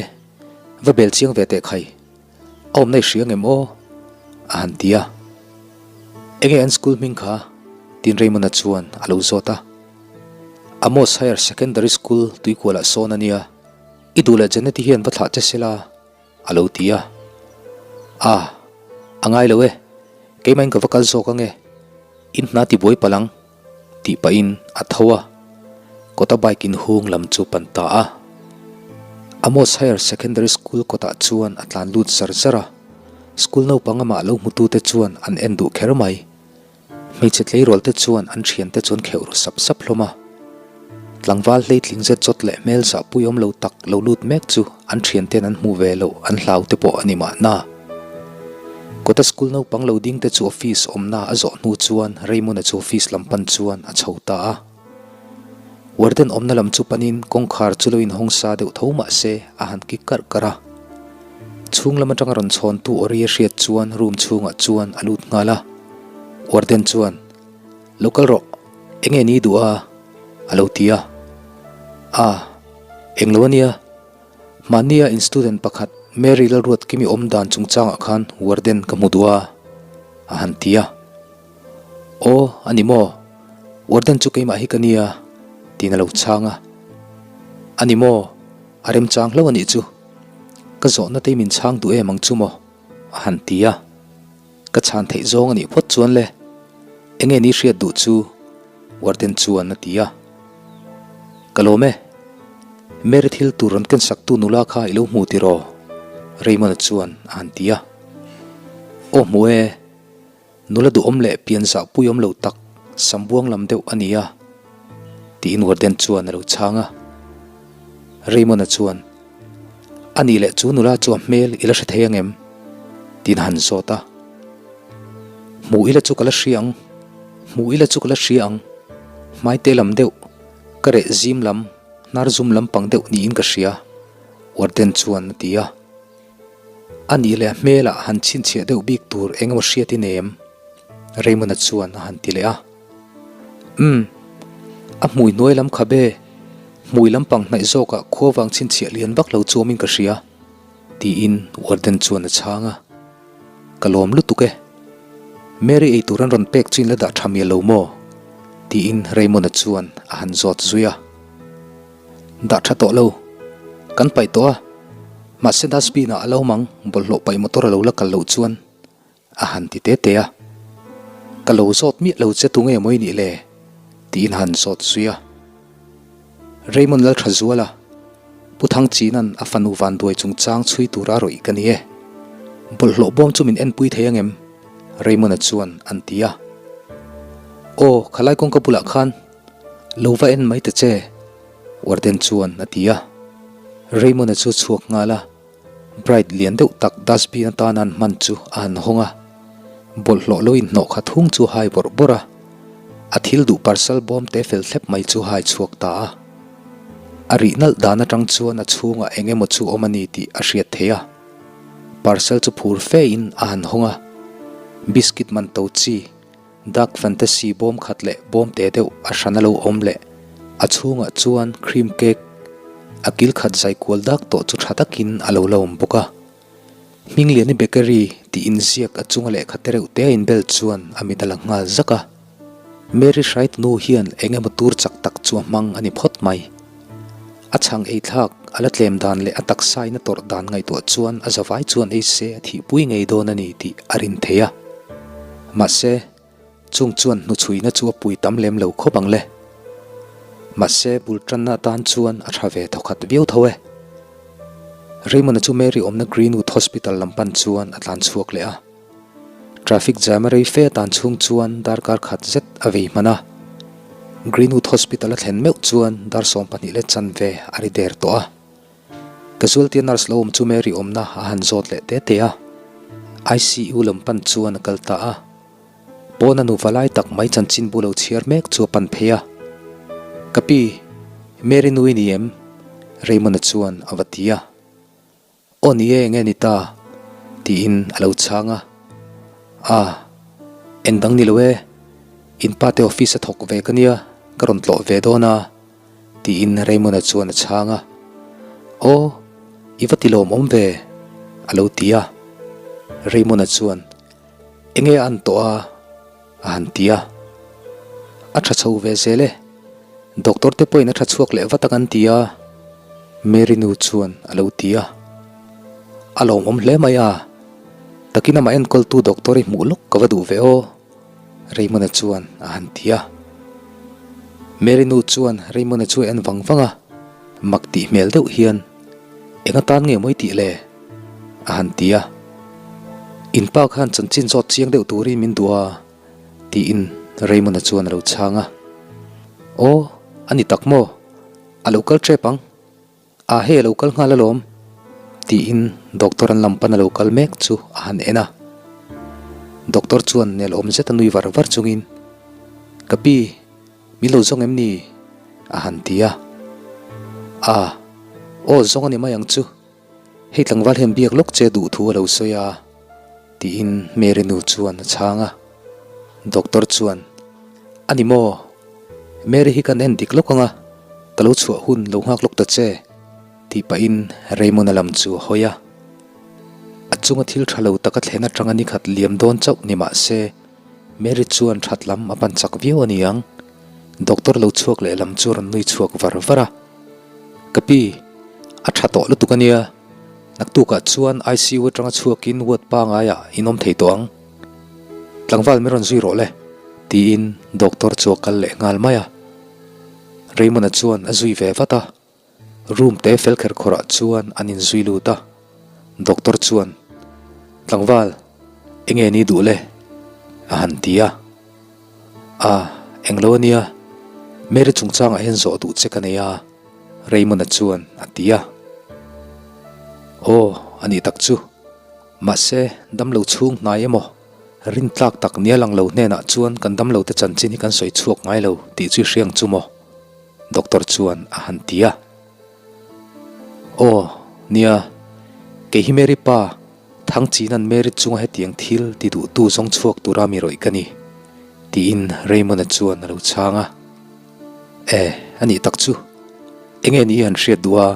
va bel chiang ve teh khai, a awmna i hria ngem aw? a han ti a. Enge an school hming kha? tiin Raymond-a chuan a lo zawt a. Amos Higher Secondary School tuikualah sawn a nia, i duh leh Janet-i hian va thlah che sela, a lo ti a. A, a ngai lo e, keimahin ka va kal zawk ange, in hna tibuai palh ang. Tih pahin a tho a, kawta bike inhung lam chu pan ta a. Amos Higher Secondary School kawtah chuan a tlan lut zar zar a, school naupang amah lo hmutute chuan an en duh kher mai. Hmeichhe tleirawl te chuan an thiante chu an kheuh ru sap sap hlawm a. Tlangval hleitling zet zawt leh hmel zahpui awm lo tak lo lut mek chu an thiante'n an hmuh ve loh an hlau te pawh a ni mahna. Kawta school naupang lo ding te chu office awmna a zawh hnu chuan Raymond-a chu office lam pan chuan a chho ta a. Warden awmna lam chu panin kawngkhar chu lo inhawng sa deuh tho mah se a han kik karh karh a. Chhung lam atanga rawn chhawntu aw ri a hriat chuan room chhungah chuan a lut nghal a. Warden chuan. Lo kal rawh, enge ni duh a? a lo ti a. A, eng lo ania, mahnia in student pakhat Mary Lalruatkimi awm dan chungchangah khan warden ka hmu duh a, a han ti a. Aw, a ni maw? Warden chu keimah hi ka nia, tiin a lo chhang a. A ni maw? A remchang hlauh a nih chu. Ka zawhna te hi min chhang duh em ang chu maw? a han ti a. Ka chhan theih zawng a nih phawt chuan le, enge ni hriat duh chu? Warden chuan a ti a. Ka lawm e, Mary thil tur rawn ken saktu nula kha i lo hmu tiraw? Raymond-a chuan a han ti a. Aw hmu e, nula duhawm leh pian zahpui awm lo tak, sambuang lam deuh a ni a, tiin Warden chuan a lo chhang a. Raymond-a chuan. A nih leh chu nula chu a hmel i la hre thei ang em? Tiin a han zawt a. Hmuh ila chu ka la hria ang, hmuh ila chu ka la hria ang. Hmaite lam deuh, ka reh zim lam, hnar zum lampang deuh niin ka hria, Warden chuan a ti a. A nih leh a hmelah han chhinchhiah deuh bik tur eng emaw hriat i nei em? Raymond-a chuan a han ti leh a. Umm, a hmui hnuai lam kha be, hmui lampang hnaih zawkah khua vang chhinchhiah lian vak lo chuamin ka hria, tiin Warden chuan a chhang a. Ka lawm lutuk e. Mary eitur an rawn pek chu in la dah tha mial lo maw? tiin Raymond-a chuan a han zawt zui a. Dah tha tawh lo. Kan paih tawh a. Mahse dustbin ah a lo awm ang, bawlhhlawh paih motor a lo la kal loh chuan a han ti te te a. Ka lo zawt miah lo che tunge maw i nih le? tiin a han zawt zui a. Raymond Lalthazuala, Pu Thangchinan a fanu vanduai chungchang chhui tura rawih ka ni e. Bawlhhlawh bawm chu min enpui thei angem? Raymond-a chuan an ti a. Aw, khalai kawngka bulah khan lo va en mai ta che, Warden chuan a ti a. Raymond-a chu chhuak nghal a. Bright lian deuh tak dustbin atana an hman chu a han hawng a, bawlhhlawh lo inhnawh khat hung chu hai bawrh bawrh a, a thil duh parcel bawm te fel thlep mai chu hai chhuak ta a. A rih nalh dan atang chuan a chhungah eng emaw chu awm a ni tih a hriat theih a. Parcel chu phur fe in a han hawng a, biscuit man to chi, Dark Fantasy bawm khat leh bawm te deuh a hran a lo awm leh a chhungah chuan cream cake a kil khat zai kual dak tawh chu tha takin a lo la awm bawk a. Hmingliani Bakery tih inziak a chunga lehkha te reuh te a inbel chuan a mit a la nghal zak a. Mary Hrait nu hian eng emaw tur chak tak chu a hmang a ni phawt mai. A chhang ei thlak, a la tlem dan leh a taksa in a tawrh dan ngaihtuah chuan a zavai chuan ei se a thihpui ngei dawn a ni tih a rin thei a. Mahse, chung chuan hnuchhuina chu a pui tam lem lo khawp ang le. Mahse, bul tanna atan chuan a tha ve thawkhat viau tho e. Raymond-a chu Mary awmna Greenwood Hospital lam pan chuan a tlan chhuak leh a. Traffic jam a rei fe atan chhung chuan darkar khat zet a vei hman a. Greenwood Hospital a thlen meuh chuan dar 12 leh chanve a ri der tawh a. Casualty nurse lo awm chu Mary awmna a han zawt leh te te a. ICU lam pan chuan a kal ta a. Pawna nuva lai tak mai chanchinbu lo chhiar mek chu a pan phei a. Ka pi, Mary nu i ni em? Raymond-a chuan a va ti a. Aw ni e, enge ni ta? tiin a lo chhang a. A, eng dang ni lo e, in pa te office a thawk ve ka nia, ka rawn tlawh ve dawn a, tiin Raymond-a chuan a chhang a. Aw, i va ti lawmawm ve, a lo ti a. Raymond-a chuan, Enge a an tawh a? a han ti a. A tha chho ve zel e. Doctor te pawhin a tha chhuak leh vat ang an ti a, Mary nu chuan a lo ti a. A lawmawm hle mai a, takin amah enkawltu doctor i hmuh lawk ka va duh ve aw, Raymond-a chuan a han ti a. Mary nu chuan Raymond-a chu a en vang vang a, mak tih hmel deuh hian, Eng atan nge maw i tih le? a han ti a. In pa khan chanchin zawt chiang deuh turin min duh a, tiin Raymond-a chuan a lo chhang a. Aw, a ni tak maw? A lo kal tep ang. Ah hei a lo kal nghal alawm, tiin doctor an lam pan a lo kal mek chu a han en a. Doctor chuan nelawm zet a nui var var chungin, Ka pi, min lo zawng em ni? a han ti a. Ah, aw zawng a ni mai ang chu. Hei tlangval hian biak lawk che duh thu a lo sawi a, tiin Mary nu chuan a chhang a. Doctor chuan, A ni maw? Mary hi kan en dik lawk ang a, ka lo chhuah hun lo nghak lawk ta che, tih pahin Raymond-a lam chu a hawi a. A chunga thil tha lo taka thlen atanga ni khat liam dawn chauh ni mah se, Mary chuan that lam a pan chak viau a ni ang. Doctor lo chhuak leh lam chu a rawn nui chhuak var var a. Ka pi, a tha tawh lutuk a nia, naktukah chuan ICU atanga chhuakin ward pangaiah in awm thei tawh ang. Tlangval min rawn zui rawh le, tiin doctor chu a kal leh nghal mai a. Raymond-a chuan a zui ve vat a, room te fel kher khawrah chuan an inzui lut a. Doctor chuan, Tlangval, enge ni duh le? a han ti a. A, englo a nia, Mary chungchangah hian zawh duh che ka nei a, Raymond-a chuan a ti a. Aw, a nih tak chu. Mahse, damlo chhung hnai emaw, rintlak tak nia lang lo hnenah chuan kan damlo te chanchin hi kan sawi chhuak ngai lo tih chu i hriang chu maw? Doctor chuan a han ti a. Aw, nia, kei hi Mary pa, Thangchinan Mary chunga hetiang thil ti duhtu zawng chhuak tura mi rawih ka ni, tiin Raymond-a chuan a lo chhang a. E, a nih tak chu. Enge ni i han hriat duh a?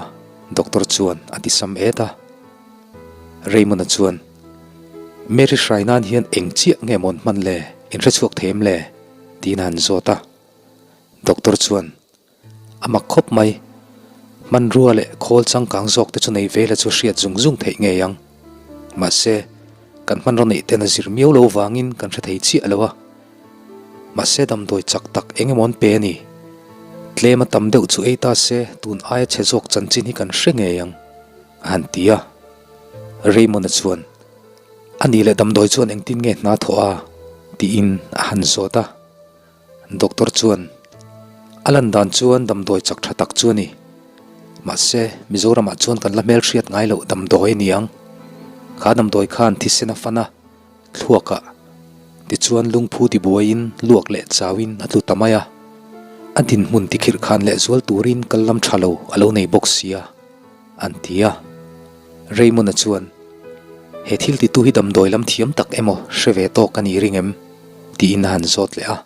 Doctor chuan a ti sam et a. Raymond-a chuan, Mary hrai nan hian eng chiah nge mawn hman le, in hre chhuak thei em le? tiin a han zawt a. Doctor chuan, A mak khawp mai. Hmanrua leh khawl changkang zawk te chu nei ve la chu hriat zung zung theih ngei ang. Mahse, kan hmanraw neih ten a zir miau lo vangin kan hre thei chiah lo a. Mahse damdawi chak tak eng emaw an pe a ni. Tlem a tam deuh chu ei ta se tun aia chhe zawk chanchin hi kan hre ngei ang, a han ti a. Raymond-a chuan, A nih leh damdawi chuan engtin nge hna thawh a? tiin a han zawt a. Doctor chuan, A lan dan chuan damdawi chak tha tak chu a ni. Mahse, Mizoramah chuan kan la hmelhriat ngai loh damdawi a ni ang. Kha damdawi khan thisen a fan a. Thluakah tichuan lungphu tibuaiin luak leh chauin a tlu ta mai a, a dinhmun tikhirh khan leh zual turin kal lam tha lo a lo nei bawk sia, an ti a. Raymond-a chuan, He thil titu hi damdawi lam thiam tak emaw hre ve tawk a nih ring em? tiin a han zawt leh a.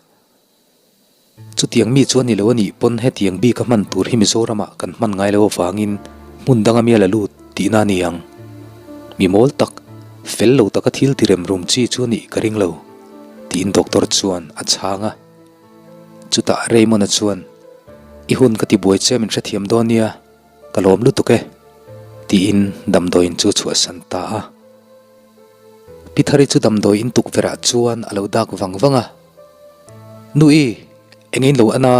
Chutiang mi chu a ni lo a nih pawn hetiang bik a hman tur hi Mizoramah kan hman ngai lo avangin hmun danga mi a la lut tihna a ni ang. Mi mawl tak, fel lo taka thil ti rem rum chi chu a nih ka ring lo, tiin doctor chuan a chhang a. Chutah Raymond-a chuan, I hun ka ti buai che min hrethiam dawn nia, ka lawm lutuk e, tiin damdawiin chu a chhuahsan ta a. Pi Thari chu damdawi in tukverh ah chuan a lo dak vang vang a. Nui, eng in lo an a?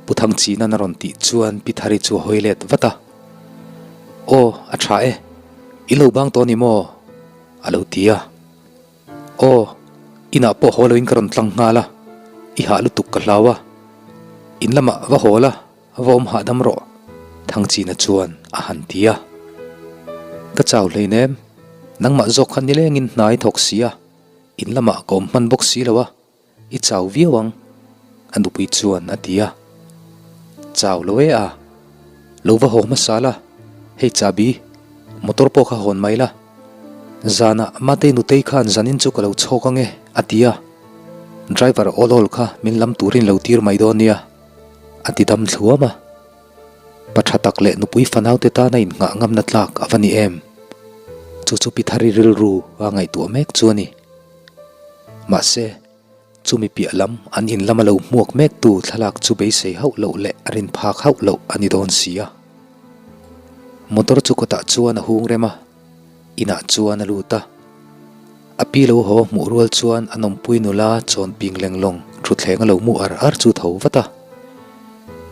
Pu Thangchina'n a rawn tih chuan Pi Thari chu a hawi let vat a. Aw, a tha e. I lo bang tawh a ni maw? A lo ti a. Aw, inah pawh haw loin ka rawn tlang nghal a, i hah lutuk ka hlau a. In lamah va haw la, va awm hahdam rawh, Thangchina chuan a han ti a. Ka chau hleinem, nangmah zawk kha nilengin hna i thawk si a. In lamah ka awm hman bawk si lo a, i chau viau ang, a nupui chuan a ti a. Chau lo e a, lo va haw hmasa la, hei chahbi, motor pawh kha hawn mai la. Zanah Matei nutei khan zanin chu ka lo chhawk ang e, a ti a. Driver awl awl kha min lam turin lo tir mai dawn nia, a ti dam thluam a. Pa tha tak leh nupui fanaute tana innghah ngamna tlak a va ni em? Chu chu Pithari rilru a ngaihtuah mek chu a ni. Mahse, chumi piah lam an in lama lo hmuak mektu thlalak chu beisei hauh loh leh a rin phak hauh loh a ni dawn si a. Motor chu kawtah chuan a hung rem a, inah chuan a lut a. A pi lo haw hmuh rual chuan a nawmpui nula chawn ping lenglawng thutthleng a lo mu ar ar chu tho vat a.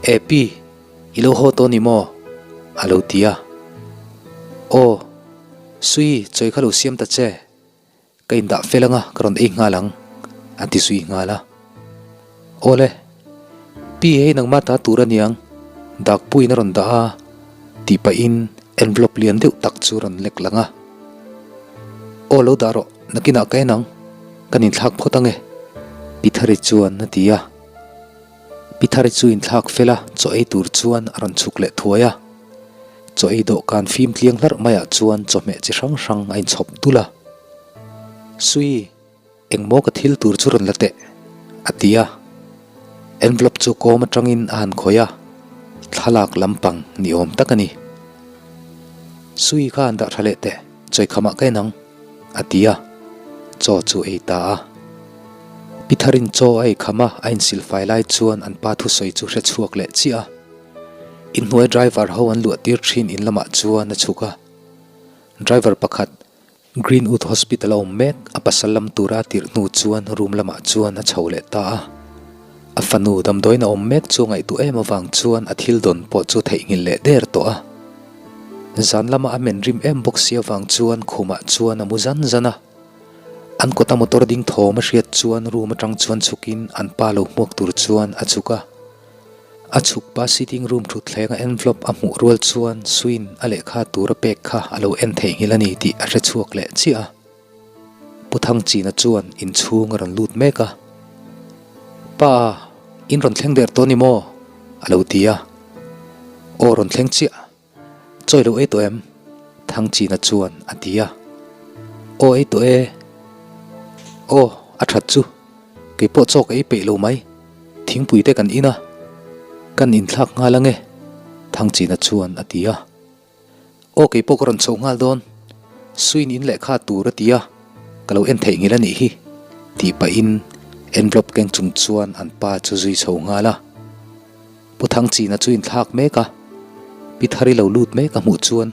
E pi, i lo haw tawh ni maw? A lo ti a. Aw, Sui, chawi kha lo siam ta che. Ka indah fel anga ka rawn ei nghal ang, a ti zui nghal a. Awle, pi hei nangmah ta tur a niang, dakpuiin a rawn dah a, tih pahin envelope lian deuh tak chu a rawn lek lang a. Aw lo dah rawh, nakinah ka en ang, kan inthlak phawt ange, Pi Thari chuan a ti a. Pi Thari chu inthlak fel a, chaw ei tur chuan a rawn chhuk leh thuai a. Chaw ei dawhkan fim tliang hlarh maiah chuan chawhmeh chi hrang hrang a inchhawp dul a. Sui! Engmaw ka thil tur chu rawn la teh? a ti a. Envelope chu kawm atangin a han khawih a, thlalak lampang ni awm tak a ni. Sui kha han dah tha leh teh, chawikhamah ka en ang, a ti a, chaw chu ei ta a. Pi Tharin chaw a ei kham a, a insilfai lai chuan an pa thusawi chu hre chhuak leh chiah a. Inhnuai driver ho an luah tir thin in lamah chuan a chhuk a. Driver pakhat Greenwood Hospital a awm mek, a pasal lam tura a tirh hnu chuan room lamah chuan a chho leh ta a. A fanu damdawiin a awm mek chu a ngaihtuah em avang chuan a thil dawn pawh chu theihnghilh leh der tawh a. Zan lama a men rim em bawk si avang chuan khumah chuan a mu zan zan a. An kawta motor ding thawm a hriat chuan room atang chuan chhukin an pa lo hmuak tur chuan a chhuk a. A chhuk pa sitting room thutthleng a envelope a hmuh rual chuan Swin a lehkha tur a pek kha a lo en theihnghilh a ni tih a hre chhuak leh chiah a. Pu Thangchina chuan inchhung a rawn lut mek a. Pa, in rawn thleng der tawh ni maw? a lo ti a. Aw rawn thleng chiah. Chawi lo ei tawh em? Thangchina chuan a ti a. Aw ei tawh e. Aw, a that chu. Kei pawh chaw ka ei peih lo mai. Thingpui te kan in a. Kan inthlak nghal ange, Thangchina chuan a ti a. Aw kei pawh ka rawn chhoh nghal dawn. Suin in lehkha tur a ti a. Ka lo en theihnghilh a nih hi, tih pahin envelope keng chung chuan an pa chu zui chho nghal a. Pu Thangchina chu inthlak mek a, Pi Thari lo lut mek a hmuh chuan,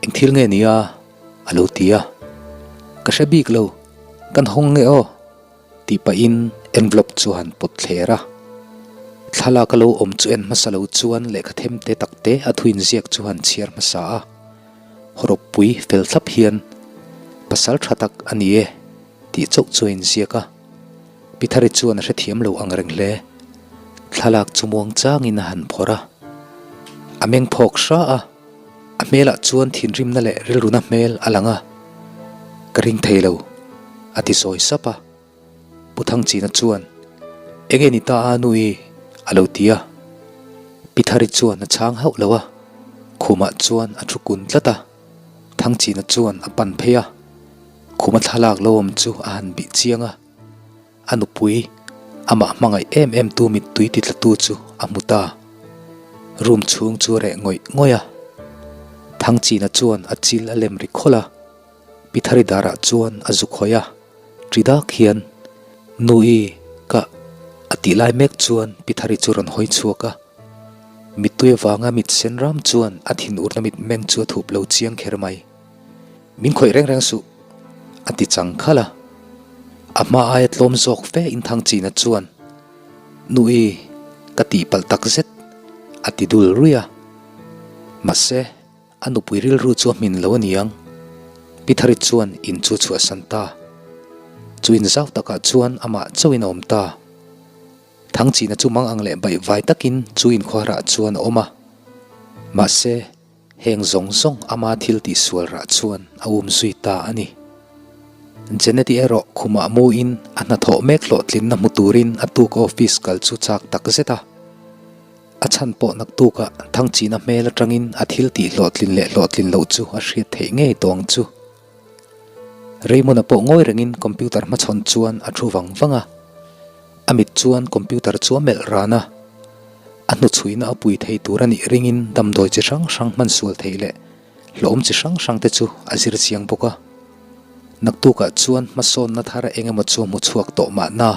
Eng thil nge nia? a lo ti a. Ka hre bik lo, kan hawng nge aw? Tih pahin envelope chu a han pawt thler a. Thlalak a lo awm chu en hmasa lo chuan lehkha them te tak te a thu inziak chu han chhiar hmasa a. Hawrawppui fel thlap hian pasal tha tak a ni e tih chauh chu a inziak a. Pi Thari chuan a hrethiam lo ang reng hle. Thlalak chu muang changin a han phawrh a. A meng phawk hra a. A hmelah chuan thinrimna leh rilruna hmel a lang a, Ka ring thei lo, a ti sawi sap a. Pu Thangchina chuan, Enge ni ta a nui? a lo ti a. Pi Thari chuan a chhang hauh lo a, khumah chuan a thu kun tlat a. Thangchina chuan a pan phei a, khuma thlalak lo awm chu a han bih chiang a. A nupui, amah hmangaih em em tu mittui titlatu chu a hmu ta. Room chhung chu a reh ngawih ngawih a. Thangchina chuan a chil a lem ri khawlh a. Pi Thari darah chuan a zu khawih a, ṭi dak hian, Nu i, ka. A tih lai mek chuan Pi Thari chu rawn hawi chhuak a. Mittui avanga mit sen ram chuan a thinurna mitmeng chu a thup lo chiang kher mai. Min khawih reng reng suh, a ti chang khalh a. A hma aia tlawm zawk fe in Thangchina chuan, Nui, ka tihpalh tak zet, a ti dul ruih a. Mahse, a nupui rilru chu a hmin lo a niang. Pi Thari chuan in chu chhuahsan ta. Chu in zau takah chuan amah chauhin a awm ta. Thangchina chu mang ang leh baihvai takin chu inkhawharah chuan a awm a. Mahse, Heng zawng zawng ama thil tihsual rah chuan a um zui ta a ni. Janet-i erawh khumah muin a hnathawh mek hlawhtlinna hmu turin a tuk office kal chu chak tak zet a. A chhan pawh naktukah Thangchina hmel atangin a thil tih hlawhtlin leh hlawhtlin loh chu a hriat theih ngei tawng chu. Raymond-a pawh ngawi rengin computer hmachhawn chuan a thu vang vang a. A mit chuan computer chu a melh ran a. A hnuchhuina a pui thei tur a nih ringin damdawi chi hrang hrang hman sual theih leh hlawm chi hrang hrang te chu a zir chiang bawk a. Naktukah chuan hmasawnna thar eng emaw chu a hmu chhuak tawh mahna.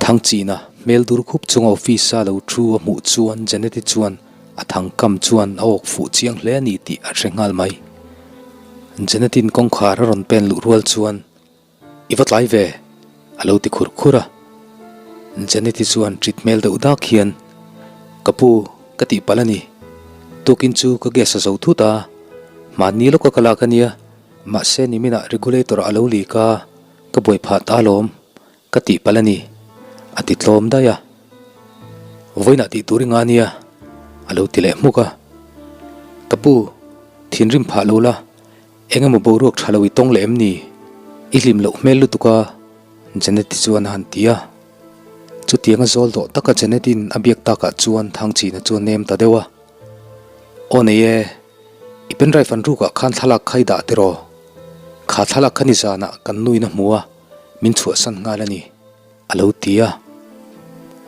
Thangchina hmel dur khup chunga office-a lo thu a hmuh chuan Janet-i chuan a thangkam chuan a awk fuh chiang hle a ni tih a hre nghal mai. Janet-in kawngkhar a rawn pen luh rual chuan, I va tlai ve, a lo ti khur khur a. Janet-i chuan ṭit hmel deuh dak hian, Ka pu, ka tih palh a ni. Tukin chu ka gas a zo thut a, hmanni lawka ka lak a nia, mahse niminah regulator-ah a lo leak a, Ka buai phah ta alawm, ka tih palh a ni, a ti tlawm daih a. Vawiinah tih tur i ngah nia, a lo ti leh hmuk a. Ka pu, thinrim phah lo la, eng emaw boruak tha lo i tawng leh em ni? I hlim loh hmel lutuk a, Janet-i chuan a han ti a. Chutianga zawl dawh taka Janet-in a biak takah chuan Thangchina chu a nem ta deuh a. Aw nei e. I pendrive an rukah khan thlalak kha i dah tiraw? Kha thlalak kha nizanah kan nuin a hmu a, min chhuahsan nghal a ni, a lo ti a.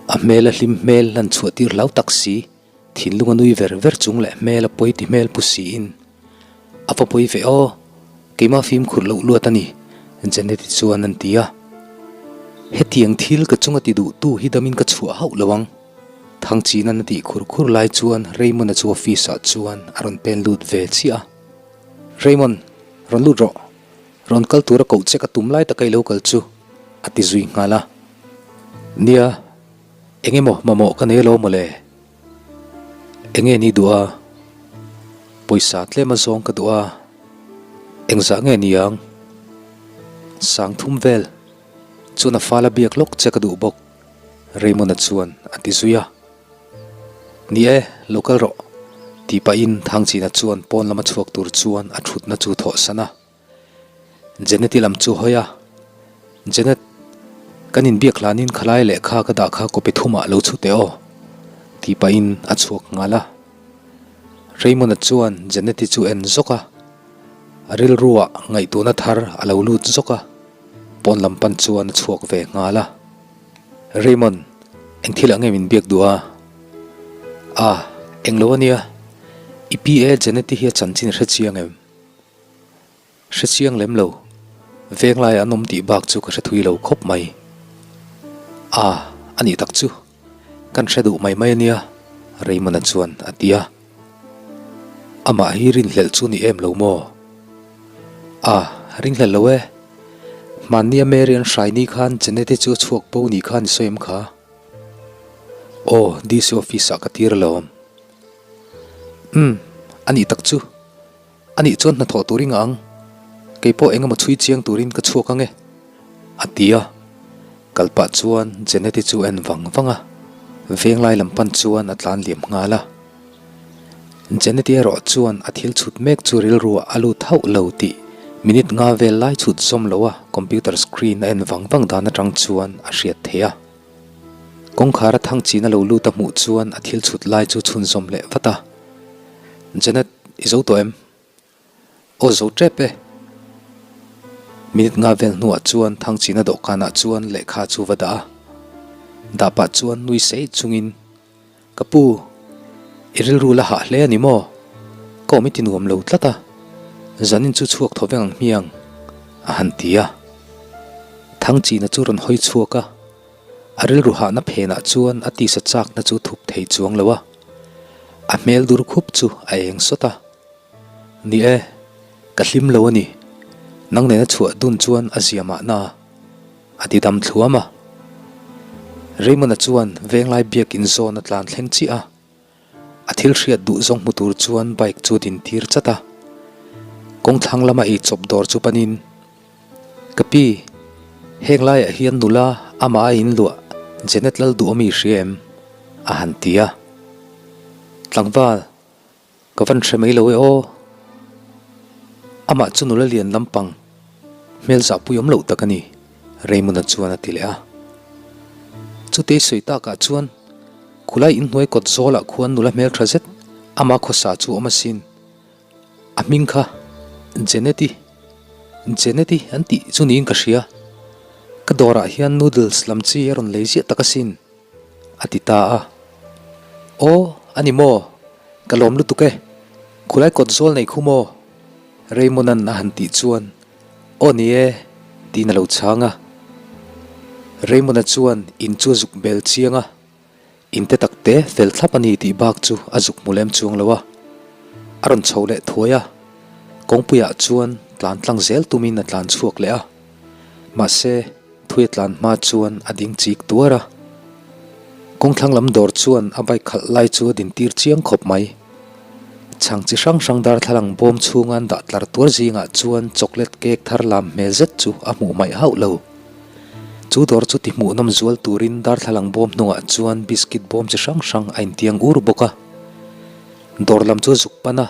A hmel a hlim hmel lan chhuah tir hlau tak si, thinlung a nui ver ver chung leh hmel a pawi ti hmel pu siin, A va pawi ve aw, keimah fimkhur loh luat a ni, Janet-i chuan an ti a. Hetiang thil ka chunga ti duhtu hi damin ka chhuah hauh lo ang. Thangchina'n a tih khur khur lai chuan Raymond-a chu office ah chuan a rawn pen lut ve chiah a. Raymond, rawn lut rawh. Rawn kal tura koh che ka tum lai taka i lo kal chu, a ti zui nghal a. Nia, eng emaw mamawh ka nei alo mawle? Enge ni duh a? Pawisa tlem a zawng ka duh a. Engzah nge ni ang? Sangthum vel chuan a fala biak lawk che ka duh bawk. Raymond-a chuan a ti zui a. Ni e, lo kal rawh, tih pahin Thangchina chuan pawn lama chhuak tur chuan a thutna chu thawhsan a. Janet-i lam chu hawi a, Janet, kan inbiak hlanin khalai lehkha ka dah kha copy thumah lo chhu teh aw, tih pahin a chhuak nghal a. Raymond-a chuan Janet-i chu en zawk a, a rilruah ngaihtuahna thar a lo lut zawk a, pawn lam pan chuan a chhuak ve nghal a. Raymond, eng thil ah nge min biak duh a? Ah, eng lo a nia. I PA Janet-i hi a chanchin hre chiang em? Hre chiang lem lo, venglaiah an awm tih bak chu ka hre thui lo khawp mai. A, a nih tak chu, kan hre duh mai mai a nia, Raymond-a chuan a ti a. Amah hi rinhlelh chu ni em lo maw? A, ringhlelh lo e. Hmannia Mary an hrai ni khan Janet-i chu a chhuak bo ni khan i sawi em kha? Aw, DC office-ah ka tir alawm. Umm, a nih tak chu. A nih chuan hnathawh tur i ngah ang. Kei pawh eng emaw chhui chiang turin ka chhuak ang e, a ti a. Kal pah chuan Janet-i chu a en vang vang a, venglai lam pan chuan a tlan liam nghal a. Janet-i erawh chuan a thil chhut mek chu rilruah a lut hauh lo tih minute nga vel lai chhut zawm lo a computer screen a en vang vang dan atang chuan a hriat theih a. Kawngkhar a thang chin a lo lut a hmuh chuan a thil chhut lai chu chhunzawm leh vat a. Janet, i zo tawh em? Aw zo tep e. Minute nga vel hnuah chuan Thangchina dawhkanah chuan lehkha chu va dah a. Dah pah chuan nui sei chungin, Ka pu, i rilru la hah hle a ni maw? Ka awm i ti nuam lo tlat a, zanin chu chhuak thaw veng ang hmiang, a han ti a. Thangchina chu rawn hawi chhuak a. A rilru hahna phenah chuan a tisa chakna chu thup thei chuang lo a, a hmel dur khup chu a eng sawt a. Ni e, ka hlim lo a ni, nang nena chhuah dun chuan a zia mahna, a ti dam thluam a. Raymond-a chuan venglai biakin zawn a tlan thleng chiah a. A thil hriat duh zawng hmu tur chuan bike chu din tir chat a, kawngthlang lama ei chawp dawr chu panin, Ka pi, heng laiah hian nula amah a inluah Janet lal duh ami hria em? a han ti a. Tlangval, ka van hre mai lo e aw. Amah chu nula lian lampang, hmel zahpui awm loh tak a ni, Raymond-a chuan a ti leh a. Chutei sawi takah chuan Khulai inhnuai kawt zawlah khuan nula hmeltha zet ama khawsa chu awm asin. A hming kha Janet-i, Janet-i an tih chu niin ka hria. Ka dawrah hian noodles lam chi a rawn lei ziah tak asin, a ti ta a. Aw, a ni maw? Ka lawm lutuk e. Khulai kawt zawl nei khu maw? Raymond-a'n a han tih chuan Aw ni e, tiin a lo chhang a. Raymond-a chuan in chu a zuk bel chiang a, in te tak te fel thlap a ni tih bak chu a zuk hmu lem chuang lo a. A rawn chho leh thuai a, kawngpuiah chuan tlan tlang zel tumin a tlan chhuak leh a. Mahse, Thui a tlan hma chuan a ding chik tuar a. Kawngthlang lam dawr chuan a bike khalh lai chu a din tir chiang khawp mai. Chhang chi hrang hrang darthlalang bawm chhunga an dah tlar tuar zingah chuan chocolate cake thar lam hmel zet chu a hmuh hmaih hauh lo. Chu dawr chu ti hmuhnawm zual turin darthlalang bawm hnungah chuan biscuit bawm chi hrang hrang a intiang ur bawk a. Dawr lam chu a zuk pan a.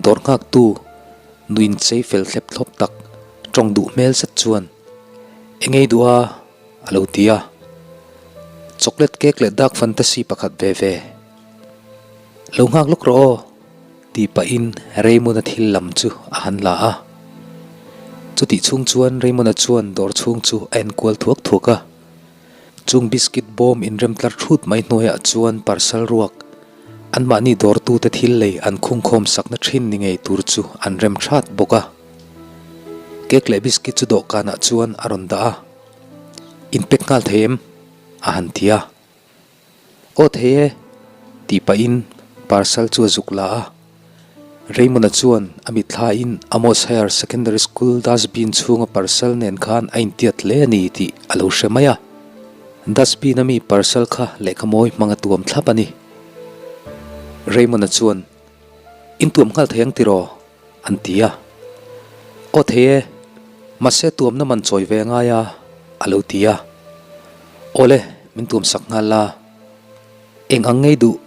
Dawr nghaktu nuin chei fel thlep thlawp tak tawng duh hmel zet chuan, Eng ei duh a? a lo ti a. Chocolate cake leh dark fantasy pakhat ve ve. Lo nghak lawk rawh aw, tih pahin Raymond-a thil lam chu a han la a. Chutih chhung chuan Raymond-a chuan dawr chhung chu a enkual thuak thuak a. Chung biscuit bawm inrem tlar thut mai hnuaiah chuan parcel ruak, anmahni dawrtute thil lei an khungkhawm sakna thin ni ngei tur chu an rem hrat bawk a. Cake leh biscuit chu dawhkanah chuan a rawn dah a, In pack nghal thei em? a han ti a. Aw thei e, tih pahin parcel chu a zuk la a. Raymond-a chuan a mitthlain Amos Higher Secondary School dustbin chhunga parcel nen khan a intiat hle a ni tih a lo hre mai a. Dustbin-a mi parcel kha lehkha mawi hmang a tuam thlap a ni. Raymond-a chuan, In tuam nghal thei ang tiraw? an ti a. Aw thei e, mahse tuamna man chawi ve a ngai a, a lo ti a. Awle, min tuam sak nghal la. Eng ang ngei duh?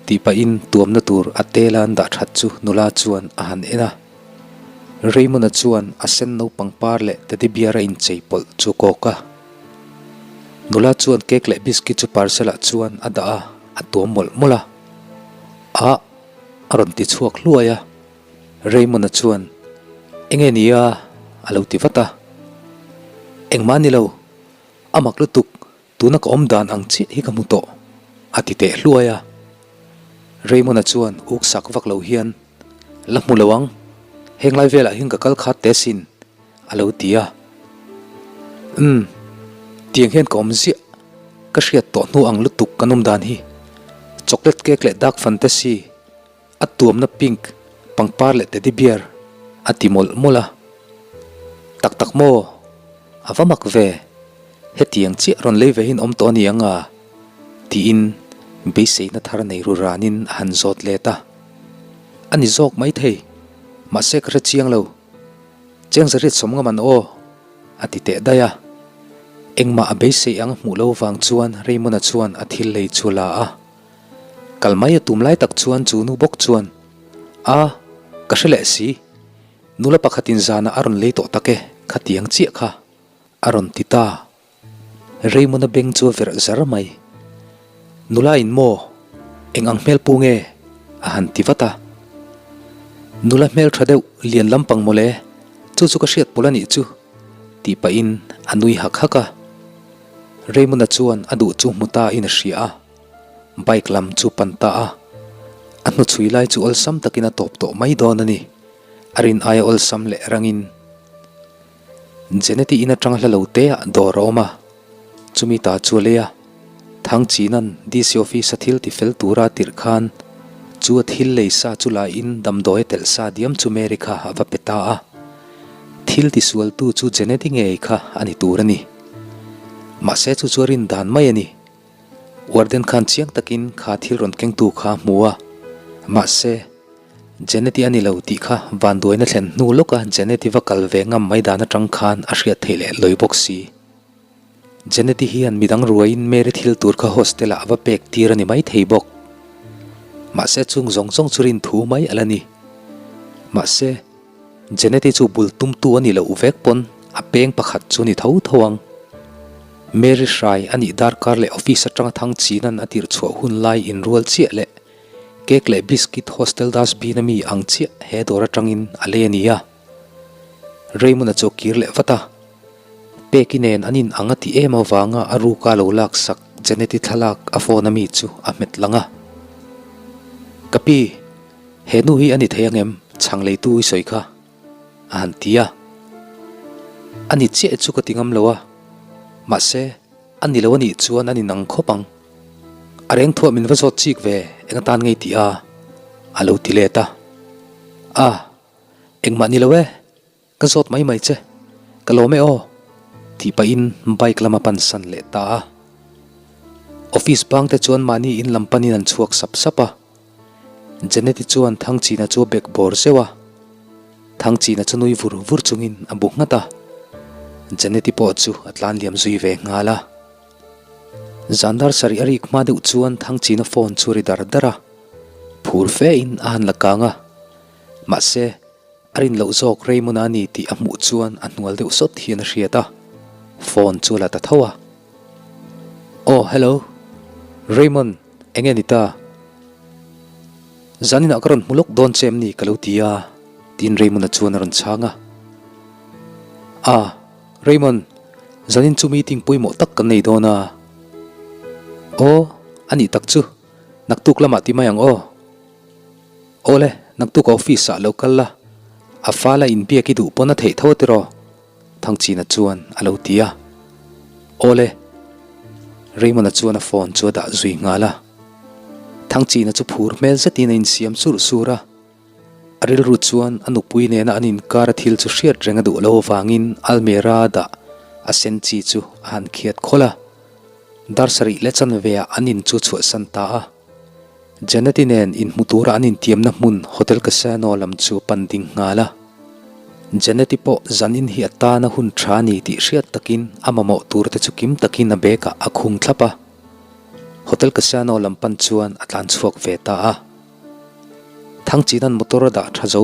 tih pahin tuamna tur a tela an dah that chu nula chuan a han en a. Raymond-a chuan a sen naupang par leh teddy bear a inchei pawlh chu a kawk a. Nula chuan cake leh biscuit chu parcel-ah chuan a dah a, a tuam mawlh mawlh a. Ah! A rawn ti chhuak hluai a, Raymond-a chuan, Enge ni a? a lo ti vat a. Engmah ni lo, a mak lutuk, tuna ka awm dan ang chiah hi ka hmu tawh, a ti teh hluai a. Raymond-a chuan uk sak vak lo hian, La hmu lo ang. Heng lai velah hian ka kal khat teh sin, a lo ti a. Umm, tiang hian ka awm ziah. Ka hriat tawh hnu ang lutuk kan awm dan hi. Chocolate cake leh dark fantasy, a tuamna pink, pangpar leh teddy bear, a ti mawlh mawlh a. Tak tak maw? A va mak ve. Hetiang chiah rawn lei ve hin awm tawh a ni ang a? tiin beiseina thar nei ru ranin a han zawt let a. A ni zawk maithei, mahse ka hre chiang lo. Cheng zariat sawm ngam an aw, a ti teh daih a. Engmah a beisei ang a hmuh lo vang chuan Raymond-a chuan a thil lei chu a la a. Kal mai a tum lai tak chuan chu nu bawk chuan, A, ka hre leh si. Nula pakhatin zanah a rawn lei tawh tak e, khatiang chiah kha. A rawn ti ta. Raymond-a beng chu a verh zar mai. Nula in maw? Eng ang hmel pu nge? A han ti vat a. Nula hmel tha deuh lian lampang mawle, chu chu ka hriat pawlh a nih chu, tih pahin a nui hak hak a. Raymond-a chuan a duh chu hmu ta in a hria a, bike lam chu pan ta a. A hnuchhui lai chu awlsam takin a tawp tawh mai dawn a ni. A rin aia awlsam leh rangin. Jeneti in atanga hla lo te ah dawr a awm a, chumi ta chu a lei a, Thangchinan DC office a thil ti fel tura a tirh khan chu a thil lei sa chu la in damdawi a telh sa diam chu Mary kha a va pe ta a, thil ti sual tu chu Jeneti ngei kha a ni tur a ni. Mahse chu chu a rin dan mai a ni. Warden khan chiang takin kha thil rawn kengtu kha a hmu a, mahse Jeneti a ni lo tih kha vanduaina thlen hnu lawka Jeneti va kal ve ngam mai dan atang khan a hriat theih leh lawi bawk si. Jeneti hian midang ruaiin Mary thil tur kha hostel ah a va pek tir a ni mai thei bawk. Mahse chung zawng zawng chu rin thu mai a la ni. Mahse. Jeneti chu bul tumtu a ni loh vek pawn a peng pakhat chu ni tho tho ang. Mary hrai a nih darkar leh office atanga thang chinan a tirh chhuah hun lai inrual chiah leh cake leh biscuit hostel dustbin a mi ang chiah he dawr atangin a lei a ni a. Raymond-a chu a kir leh vat a. Peki nen an in ang a ti em avanga a ruka lo laksak Jeneti thlalak a phone a mi chu a hmet lang a. Ka pi! He nu hi a ni thei angem? Chhang leitu i sawi kha a han ti a. A ni chiah chu ka ti ngam lo a, mahse a ni lo a nih chuan a ni nang khawp ang. A reng thuah min va zawt chik ve eng atan ngei tih a, a lo ti let a. A, engmah ni lo e. Ka zawt mai mai che, ka lawm e aw, tih pahin bike lam a pansan leh ta a. Office bang te chuan mahni in lam panin an chhuak sap sap a. Jeneti chuan Thangchina chu a bek bawr zeuh a. Thangchina chu nui vur vur chungin a bu nghat a. Jeneti pawh chu a tlan liam zui ve nghal a. Zan dar sarih a rik hma deuh chuan Thangchina phone chu a ri dar dar a. Phur fe in a han la kang a. Mahse. A rin loh zawk Raymond a ni tih a hmuh chuan a hnual deuh sawt hian a hriat a, phone chu a la ta tho a. Aw, hello. Raymond, eng nge ni ta? Zaninah ka rawn hmu lawk dawn che em ni ka lo ti a, tiin Raymond-a chuan a rawn chhang a. A, Raymond, zanin chu meeting pawimawh tak kan nei dawn a. Aw, a nih tak chu, naktuk lamah ti mai ang aw. Awle, naktuk office ah lo kal la, a fala inbiak i duh pawn a theih tho a tiraw? Thangchina chuan a lo ti a. Awle. Raymond-a chuan a phone chu a dah zui nghal a. Thangchina chu phur hmel zetin a insiam surh sur a. A rilru chuan a nupui nena an inkar a thil chu hriat reng a duh lo avangin almera a dah a sen chi chu a han khiat khawlh a. Dar sarih leh chanve ah an in chu chhuahsan ta a. Janeti nen inhmu tura an intiamna hmun Hotel Casino lam chu pan ding nghal a. Janeti pawh zanin hi a tana hun tha a ni tih hriat takin a mamawh turte chu kim takin a bag ah a khung thlap a. Hotel Casino lam pan chuan a tlan chhuak ve ta a. Thangchinan motor a dah tha zo,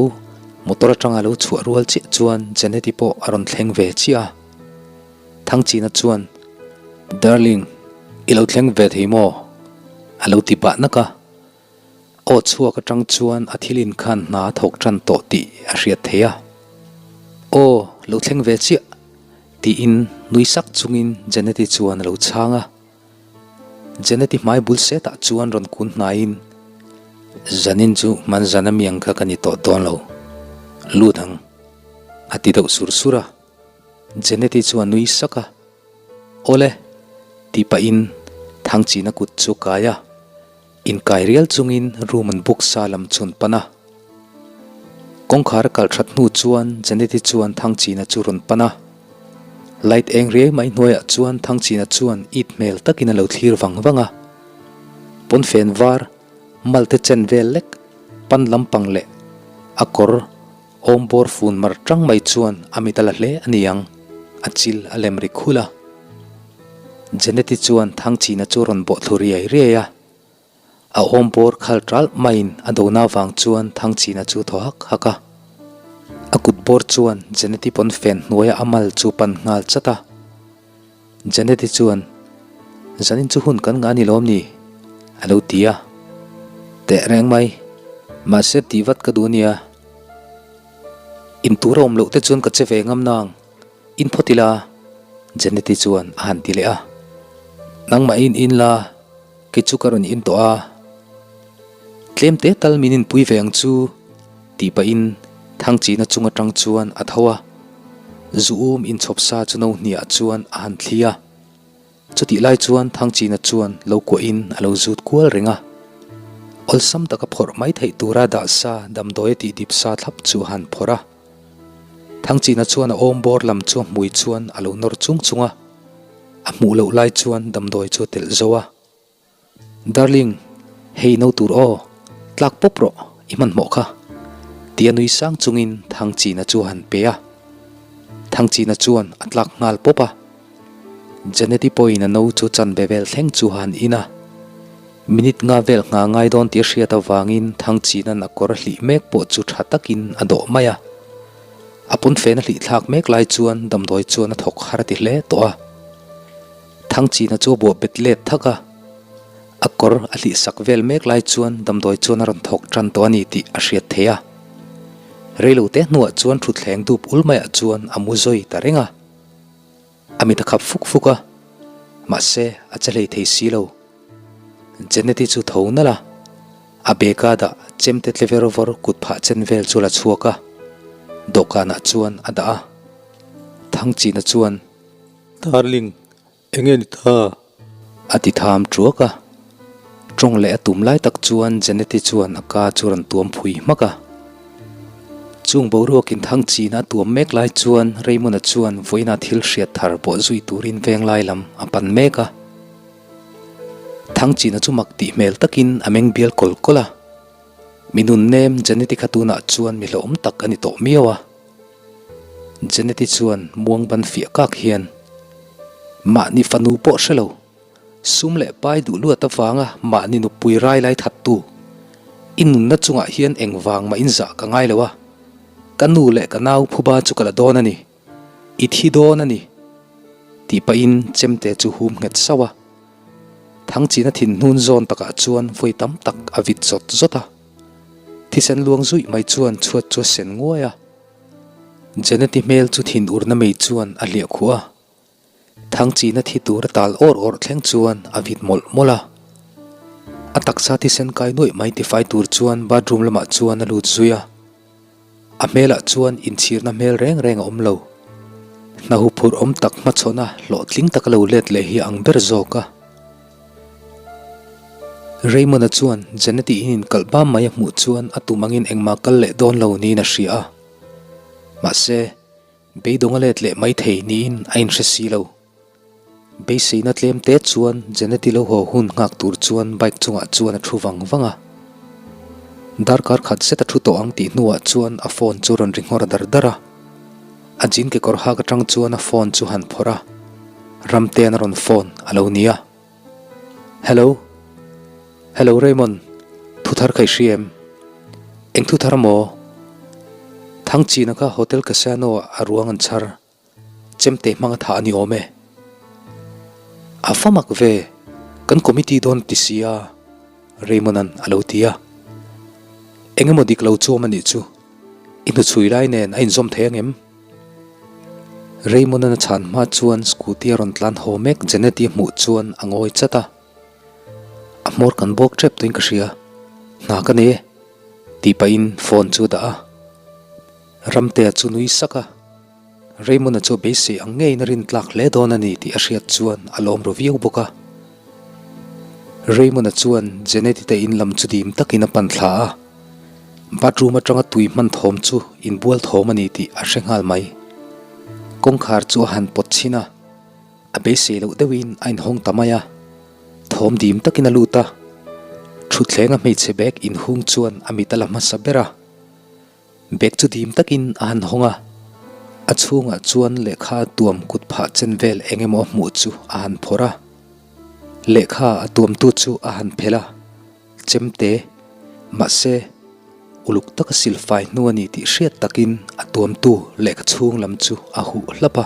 motor atanga lo chhuah rual chiah chuan Janeti pawh a rawn thleng ve chiah a. Thangchina chuan, Darling, i lo thleng ve thei maw? a lo ti bah nak a. Aw chhuak atang chuan a thil inkhan hna a thawk tan tawh tih a hriat thei a. Aw, lo thleng ve chiah, tiin nui sak chungin Janeti chuan a lo chhang a. Janeti hmai bul setah chuan rawn kun hnaiin, Zanin chu hman zan a miang kha ka ni tawh dawn lo. Lut ang, a ti deuh sur sur a. Jeneti chu a nui sak a. Awle, tih pahin Thangchina kut chu kai a. Inkai rial chungin room an book sa lam chhun pan a. Kawngkhar a kalh that hnu chuan Jeneti chuan Thangchina chu rawn pan a. Light eng riai mai hnuaiah chuan Thangchina chuan it hmel takin a lo thlir vang vang a. Pawnfen var malte chen vel lek pan lampang leh a kawr awmbawr fun mar tang mai chuan a mit a la hle a ni ang, a chil a lem ri khul a. Jeneti chuan Thangchina chu rawn bawh thlu riai riai a, a awmbawr khal ṭalh maiin a dona vang chuan Thangchina chu thaw hak hak a. A kut bawr chuan Jeneti pawnfen hnuaia a mal chu pan nghal chat a. Janeti chuan, Zanin chu hun kan ngah a ni lawm ni? a lo ti a. Teh reng mai, mahse tih vat ka duh nia. In tur a awm loh te chuan ka che ve ngam nang, in phawt ila, Janeti chuan a han ti leh a. Nangmah in in la, kei chu ka rawn in tawh a. Tlem te tal min inpui ve ang chu, tih pahin Thangchina chung atang chuan a tho a. Zu um inchhawp sa chu no hniah chuan a han thli a. Chutih lai chuan Thangchina chuan lo kuahin a lo zut kual reng a. Awlsam taka phawrh mai theih tura dah sa damdawi a tih dip sa thlap chu a han phawrh a. Thangchina chuan a awm bawr lam chu a hmui chuan a lo nawr chung chung a. A hmuh loh lai chuan damdawi chu a telh zo a. Darling, hei no tur aw, tlak pawp rawh, i hmanhmawh kha, tia nui sang chungin Thangchina chu a han pe a. Thangchina chuan a tlak nghal pawp a. Janeti pawhin a no chu chanve vel thleng chu a han in a. Minute nga vel ngha ngai dawn tih a hriat avangin Thangchina'n a kawr a hlih mek pawh chu tha takin a dawh mai a. A pawnfen a hlih thlak mek lai chuan damdawi chuan a thawk har a ti hle tawh a. Thangchina chu a buah bet let thak a, a kawr a hlih sak vel mek lai chuan damdawi chuan a rawn thawk tan tawh a ni tih a hriat theih a. Reilo te hnuah chuan thutthleng dup ul maiah chuan a mu zawi ta reng a. A mit a khap fuk fuk a, mahse a che hlei thei si lo. Jeneti chu tho nalh a, a bag-a dah chemte tle ver vawr kut phah chen vel chu la chhuak a, dawhkanah chuan a dah a. Thangchina chuan. Darling, enge ni ta? A ti tham ṭuak a. Ṭawng leh a tum lai tak chuan Jeneti chuan a ka chu rawn tuam phui hmak a. Chung boruakin Thangchina a tuam mek lai chuan Raymond-a chuan vawiina thil hriat thar pawh zui turin veng lai lam a pan mek a. Thangchina chu mak tih hmel takin a meng bial kawl kawl a. Mi nunnem Jeneti kha tunah chuan mi hlauhawm tak a ni tawh miau a. Jeneti chuan muang ban fiah kak hian, Mahni fanu pawh hre lo, sum leh pai duh luat avanga mahni nupui rai lai thattu, i nunna chungah hian engvang mah in zah ka ngai lo a, ka nu leh ka nau phuba chu ka la dawn a ni, i thi dawn a ni, tih pahin chemte chu hum nghet sauh a. Thangchina thinhnun zawn takah chuan vawi tam tak a vit zawt zawt a. Thisen luang zuih mai chuan chhuat chu a sen nguai a. Jeneti hmel chu thin urna mei chuan a hliah khuh a. Thangchina thi tur a tal awr awr thleng chuan a vit mawlh mawlh a. A taksa thisen kai nuaih mai tifai tur chuan bathroom lamah chuan a lut zui a. A hmelah chuan inchhirna hmel reng reng a awm lo. Hna huphurh awm tak hmachhawna hlawhtling taka lo let leh hi a ang ber zawk a. Raymond-a chuan Janet-i in inkalh bam mai a hmuh chuan a tum angin engmah kal leh dawn lo niin a hria a. Mahse, beidawng a let leh mai thei niin a inhre si lo. Beiseina tlem te chuan Janet-i lo haw hun nghak tur chuan bike chungah chuan a thu vang vang a. Darkar khat zet a thu tawh ang tih hnuah chuan a phone chu rawn ri nghawr dar dar a. A jean kekawr hak atang chuan a phone chu han phawrh a, Ramtean a rawn phone a lo ni a. Hello. Hello Raymond, thu thar kha i hria em? Eng thu thar maw? Thangchina kha Hotel Casino ah a ruang an chhar. Chemte hmang a thah a ni awm e. A fa mak ve, kan committee dawn ti si a, Raymond-a'n a lo ti a. Eng emaw dik lo chuam a nih chu, i hnuchhui lai nen a inzawm thei ang em? Raymond-a'n a chhan hma chuan scooty a rawn tlan haw mek Janet-i a hmuh chuan a ngawi chat a. A hmawr kan bawk tep tuin ka hria, hna ka nei e, tih pahin phone chu a dah a. Ramtea chu nui sak a, Raymond-a chu beisei ang ngeiin a rintlak hle dawn a ni tih a hriat chuan a lawm ru viau bawk a. Raymond-a chuan Janet-i te in lam chu dim takin a pan thla a, bathroom atanga tui hman thawm chu inbual thawm a ni tih a hre nghal mai. Kawngkhar chu a han pawt chhin a, a beisei loh deuhin a inhawng ta mai a, thawm dim takin a lut a, thutthleng a hmeichhe bag inhung chuan a mit a la hmasa ber a. Bag chu dim takin a han hawng a, a chhungah chuan lehkha a tuam kut phah chen vel eng emaw a hmuh chu a han phawrh a. Lehkha a tuamtu chu a han phelh a, chemte, mahse, uluk taka silfai hnu a ni tih hriat takin a tuamtu lehkha chhung lam chu a huh hlap a.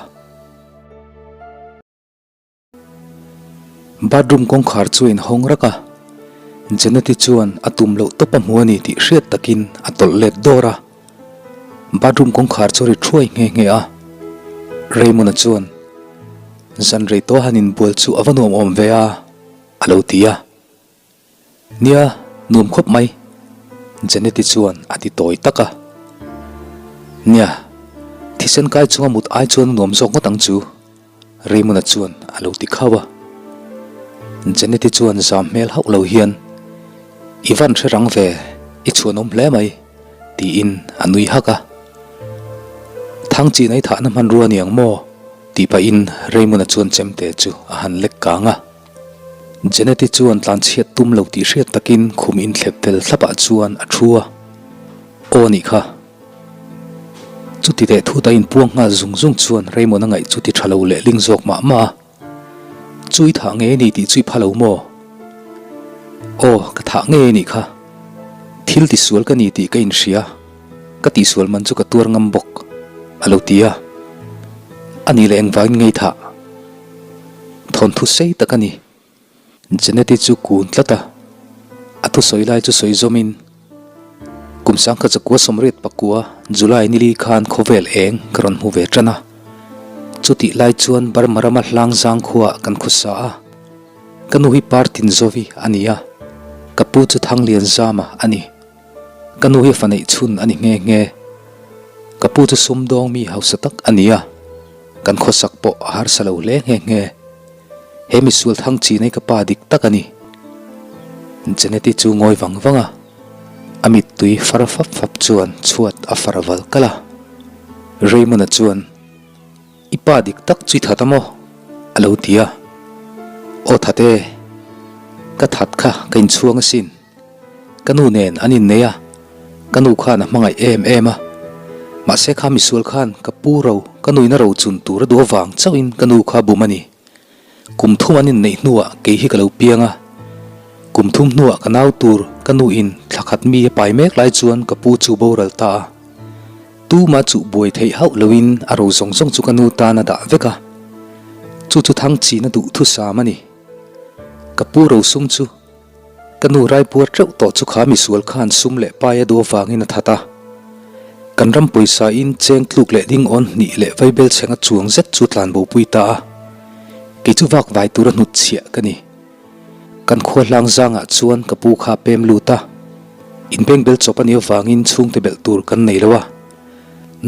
Bathroom kawngkhar chu a inhawng rak a, Janet-i chuan a tum loh tawp a hmu a ni tih hriat takin a tawlh let dawr a. Bathroom kawngkhar chu a ri thuai nghe nghe a. Raymond-a chuan, Zan rei tawh a han inbual chu a va nuam awm ve a, a lo ti a. Nia, nuam khawp mai, Janet-i chuan a ti tawi tak a. Nia, thisen kai chunga mut ai chuan a nuam zawk ngawt ang chu, Raymond-a chuan a lo ti khauh a. Janet-i chuan zam hmel hauh lo hian, I van hre rang ve, i chhuanawm hle mai, tiin a nui hak a. Thang chin a i thahna hmanrua ni ang maw? tih pahin Raymond-a chuan chemte chu a han lek kang a. Janet-i chuan tlanchhiat tum lo tih hriat takin khum inthlep fel thlapah chuan a thu a, Aw nih kha. Chuti teh thut a inpuang nghal zung zung chuan Raymond a ngaih chu ti tha lo leh ling zawk mah mah a. Chu i thah ngei a ni tih chu i pha lo maw? Aw, ka thah ngei a nih kha. Thil tisual ka ni tih ka inhria. Ka tihsual man chu ka tuar ngam bawk, a lo ti a. A nih leh engvangin ngei thah? Thawnthu sei tak a ni. Janet-i chu kun tlat a, a thusawi lai chu sawi zawmin, Kum sangkhat zakua sawmriat pakua July nili khan khawvel eng ka rawn hmu ve tan a. Chutih lai chuan Burma rama hlang zang khuaah kan khawsa a. Ka nu hi Partin Zovi a ni a, ka pu chu Thanglian Zama a ni. Ka nu hi fa neih chhun a ni nghe nghe. Ka pu chu sumdawng mi hausa tak a ni a, kan khawsak pawh a harsa lo hle nghe nghe. He misual thang chin hi ka pa dik tak a ni. Janet-i chu ngawi vang vang a, a mittui far fap fap chuan chhuat a far val kalh a. Raymond-a chuan, I pa dik tak chu i that a maw? a lo ti a. Aw that e, ka that kha ka inchhuang asin. Ka nu nen an innei a, ka nu khan a hmangaih em em a. Mahse kha misual khan ka pu ro, ka nuina ro chun tur a duh avang chauhin ka nu kha bum a ni. Kum thum an inneih hnuah kei hi ka lo piang a. Kum thum hnuah ka nau tur ka nu in thla khat mi a pai mek lai chuan ka pu chu boral ta a. Tuma chuh buai theih hauh loin a ro zawng zawng chu ka nu tan a dah vek a. Chu chu thang chin a duh thusam a ni. Ka pu ro sum chu. Ka nu raipuar teuh tawh chu kha misual khan sum leh pai a duh avangin a that a. Kan ram pawisa in cheng tluk leh ding awn hnih leh vaibel chhenga chuang zet chu tlan bo pui ta a. Kei chu vak vai tura hnut chhiah ka ni. Kan khua hlang zangah chuan ka pu kha pem lut a. Inbengbel chawp a nih avangin chhungte belh tur kan nei lo a.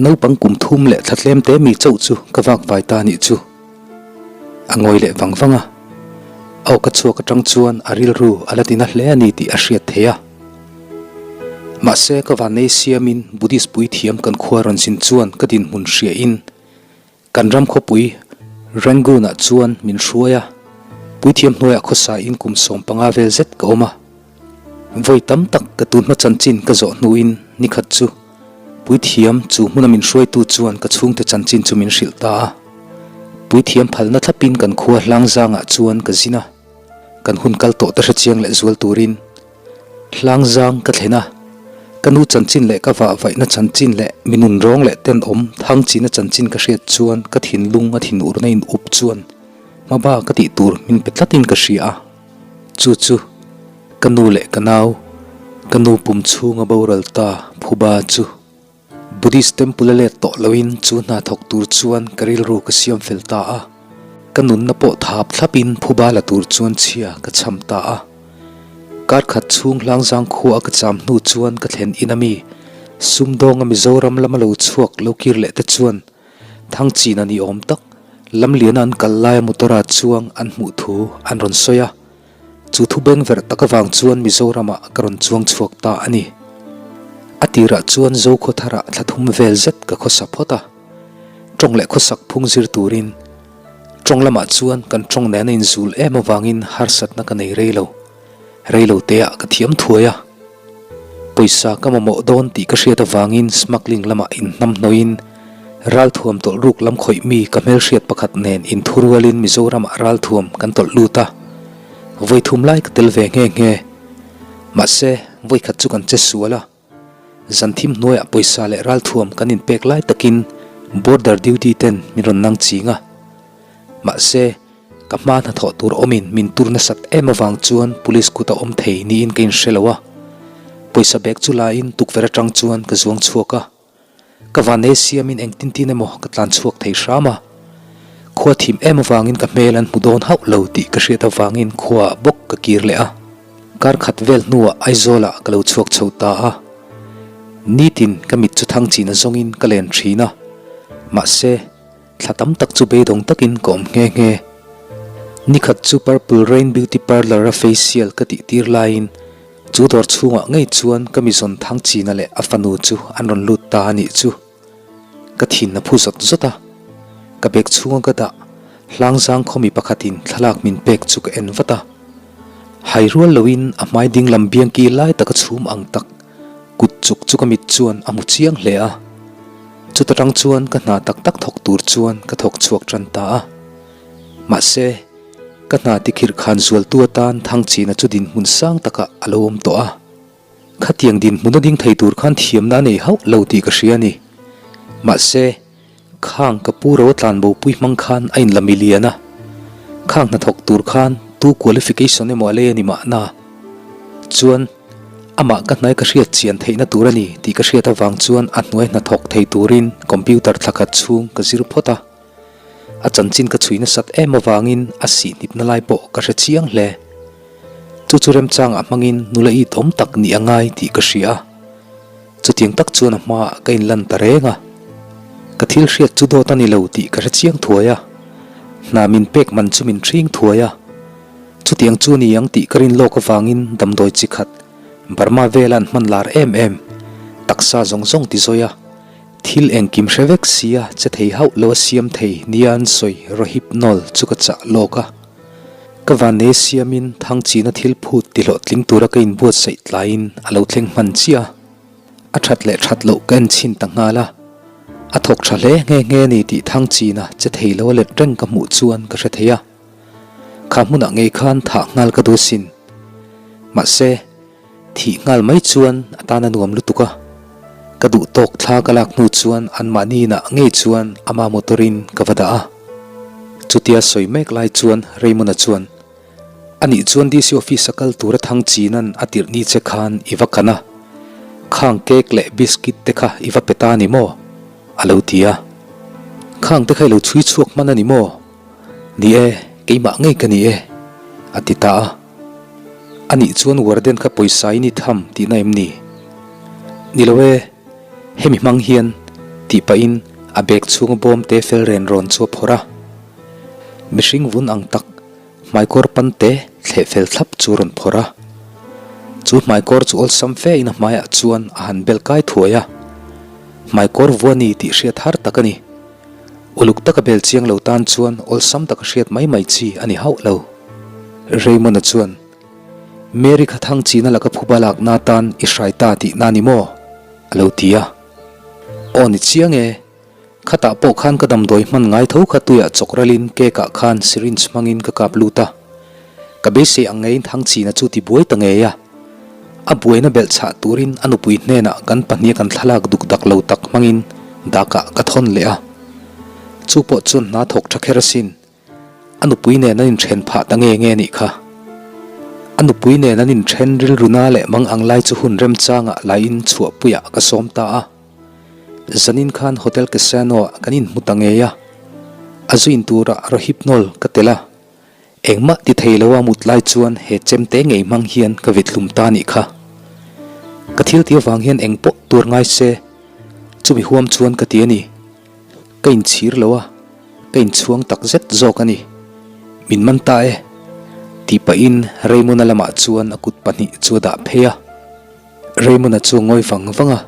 Naupang kum thum leh thla tlem te mi chauh chu ka vak vai ta nih chu. A ngawi leh vang vang a, a awka chhuak atang chuan a rilru a la tina hle a ni tih a hriat theih a. Mahse ka vannei siamin Buddhist puithiam kan khua rawn zin chuan ka dinhmun hriain kan ram khawpui Rangoon-ah chuan min hruai a, puithiam hnuaiah khawsain kum 15 vel zet ka awm a. Vawi tam tak ka tunhma chanchin ka zawh hnuin nikhat chu Puithiam chu hmuna min hruaitu chuan ka chhungte chanchin chu min hrilh ta a. Puithiam phalna thlapin kan khua hlang zangah chuan ka zin a, kan hun kal tawh te hrechiang leh zual turin hlang zang ka thlen a. Ka nu chanchin leh ka vahvaihna chanchin leh mi nun rawng leh tenawm thang china chanchin ka hriat chuan ka thinlung a thinurna in up chuan hmaba ka tih tur min pe tlatin ka hria a. Chu chu ka nu leh ka nau, ka nu pum chhunga boral ta Phuba chu Buddhist temple a let tawh loin chu hna thawk tur chuan ka rilru ka siam fel ta a. Ka nunna pawh thap thlapin Phuba la tur chuan chhia ka cham ta a. Kar khat chhung hlangzang khua a ka cham hnu chuan ka thlen in a mi. Sumdawnga Mizoram lama lo chhuak lo kir leh te chuan Thangchina ni awm tak Lamliana an kal laia motor-a chuang an hmuh thu an rawn sawi a. Chu thu beng verh tak avang chuan Mizoramah ka rawn chuang chhuak ta a ni. A tirah chuan Zokhawtharah thla thum vel zet ka khawsa phawt a. Tawng leh khawsak phung zir turin tawng lamah chuan kan tawng nen a inzul em avangin harsatna ka nei rei lo. Rei lo teah ka thiam thuai a. Pawisa ka mamawh dawn tih ka hriat avangin smuggling lamah inhnamhnawhin ralthuam tawlh ruk lam khawih mi ka hmelhriat pakhat nen inthurualin Mizoramah ralthuam kan tawlh lut a. Vawi thum lai ka tel ve nghe nghe. Mahse, vawi khat chu kan che sual a. Zan thim hnuaiah pawisa leh ralthuam kan inpek lai takin border duty ten min rawn nang ching a. Mahse, Ka hma hnathawh tur awmin min tur nasat em avang chuan police kut a awm thei niin ka inhre lo a. Pawisa bag chu lain tukverh atang chuan ka zuang chhuak a. Ka vanei siamin engtin tin emaw ka tlan chhuak thei hram a. Khua thim em avangin ka hmel an hmu dawn hauh lo tih ka hriat avangin khuaah bawk ka kir leh a. Kar khat vel hnuah Aizawlah ka lo chhuak chho ta a. Nitin ka mit chu thang chin azawngin ka len thin a. Mahse. Thla tam tak chu beidawng takin ka awm nghe nghe. Nikhat chu Purple Rain Beauty Parlour a facial ka tih tir laiin chu dawr chhungah ngei chuan ka mizawn thang china leh a fanu chu an rawn lut ta a nih chu. Ka thin a phu zawt zawt a, ka bag chhunga ka dah hlangzang khawmi pakhatin thlalak min pek chu ka en vat a. Hai rual loin a hmai dinglam biangki lai taka chhum ang tak Kut chuk chu ka mit chuan a hmu chiang hle a, chuta tang chuan ka hna tak tak thawk tur chuan ka thawk chhuak tan ta a. Mahse, ka hna tikhirh khan zualtu atan Thangchina chu dinhmun sang takah a lo awm tawh a. Khatiang dinhmun a ding thei tur khan thiamna a nei hauh lo tih ka hria a ni. Mahse, Khang ka pu ro tlan bo pui hmang khan a inla mi lian a, khang hnathawk tur khan tu qualification emaw a lei a ni mahna. Chuan, amah ka hnai ka hriat chian theihna tur a ni tih ka hriat avang chuan a hnuai hnathawk thei turin computer thla khat chhung ka zir phawt a. A chanchin ka chhui nasat em avangin a sihnipna lai pawh ka hre chiang hle. Chu chu remchangah hmangin nula it awm tak nih a ngai tih ka hria a. Chutiang tak chuan a hmaah ka inlan ta reng a, ka thil hriat chu dawt a ni lo tih ka hre chiang thuai a, hna min pek man chu min hring thuai a. Chutiang chu a ni ang tih ka rin lawk avangin damdawi chi khat, Burma vela an hman lar em em, taksa zawng zawng ti zawi a, thil engkim hre vek sia che thei hauh lo a siam thei nia an sawi Rohypnol chu ka chah lawk a. Ka vannei siamin Thangchina thil phut ti hlawhtling tura ka inbuatsaih tlaiin a lo thleng hman chiah a. A that leh that loh ka en chhin ta nghal a. A thawk tha hle nghe nghe a ni tih Thangchina che thei lo a let reng ka hmuh chuan ka hre thei a. Kha hmunah ngei khan thah nghal ka duh asin. Mahse. Thih nghal mai chuan a tan a nuam lutuk a, ka duh tawk thla ka lak hnu chuan anmahni inah ngei chuan ama motor in ka va dah a. Chutia sawi mek lai chuan Raymond-a chuan, Anih chuan DC office a kal tura thang chinan a tirh ni che khan i va kan a, khang cake leh biscuit te kha i va pe ta a ni maw? a lo ti a. Khang te kha i lo chhui chhuak hman a ni maw? Ni e, keimah ngei ka ni e, a ti ta a. Anih chuan warden kha pawisa i ni tham tihna em ni? Ni lo e, hemi hmang hian, tih pahin a bag chhunga bawm te fel ren rawn chu a phawrh a. Mihring vun ang tak, hmaikawr pan te thleh fel thlap chu a rawn phawrh a. Chu hmaikawr chu awlsam fe in a hmaiah chuan a han bel kai thuai a. Hmaikawr vua ni tih hriat har tak a ni. Uluk taka bel chiang lo tan chuan awlsam taka hriat mai mai chi a ni hauh lo. Raymond-a chuan, Mary kha thang china laka phuba lakna atan i hrai ta tihna a ni maw? a lo ti a. Aw ni chiang e, khatah pawh khan ka damdawi hman ngai tho kha tuiah chawk ralin cake ah khan syringe hmangin ka kap lut a. Ka beisei ang ngeiin thang china chu ti buai ta ngei a. A buaina belh chhah turin a nupui hnenah kan pahniha kan thlalak duk dak lo tak hmangin dakah ka thawn leh a. Chu pawh chuan hna thawk tha kher asin. A nupui nen an inthen phah ta nge nge nih kha. A nupui nen an inthen rilruna leh mang ang lai chu hun remchangah laiin chhuahpuiah ka sawm ta a. Zanin khan Hotel Casino-ah kan inhmu ta ngei a. A zu in turah Rohypnol ka tel a. Engmah ti thei lo a mut lai chuan he chemte ngei hmang hian ka vit hlum ta nih kha. Ka thil tih avang hian eng pawh tur ngai se, chumi huam chuan ka ti a ni. Ka inchhir lo a, ka inchhuang tak zet zawk a ni. Min man ta e, tih pahin Raymond-a lamah chuan a kut pahnih chu a dah phei a. Raymond-a chu a ngawi vang vang a,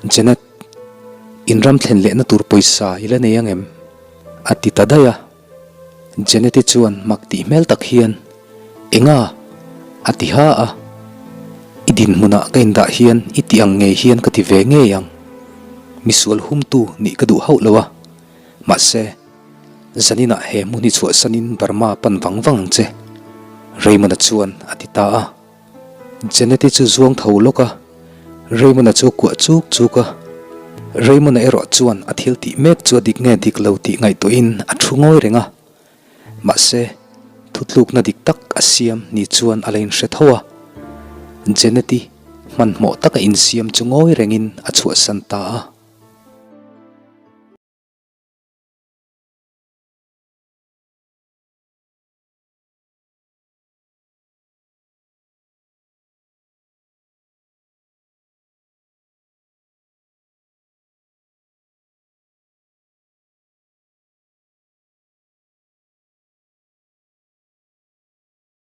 Janet, inram thlen lehna tur pawisa i la nei ang em? a ti ta daih a. Janet-i chuan mak tih hmel tak hian, Enga? a ti ha a. I dinhmunah ka indah hian i tih ang ngei hian ka ti ve ngei ang. Misual humtu nih ka duh hauh lo a. Mahse, zaninah he hmun hi chhuahsanin Burma pan vang vang ang che, Raymond-a chuan a ti ta a. Janet-i chu zuang tho lawk a, Raymond-a chu a kuah chuk chuk a. Raymond-a erawh chuan a thil tih mek chu a dik nge dik lo tih ngaihtuahin a thu ngawi reng a. Mahse, thutlukna dik tak a siam ni chuan a la inhre tho a. Janet-i hmanhmawh taka insiam chu ngawi rengin a chhuahsan ta a.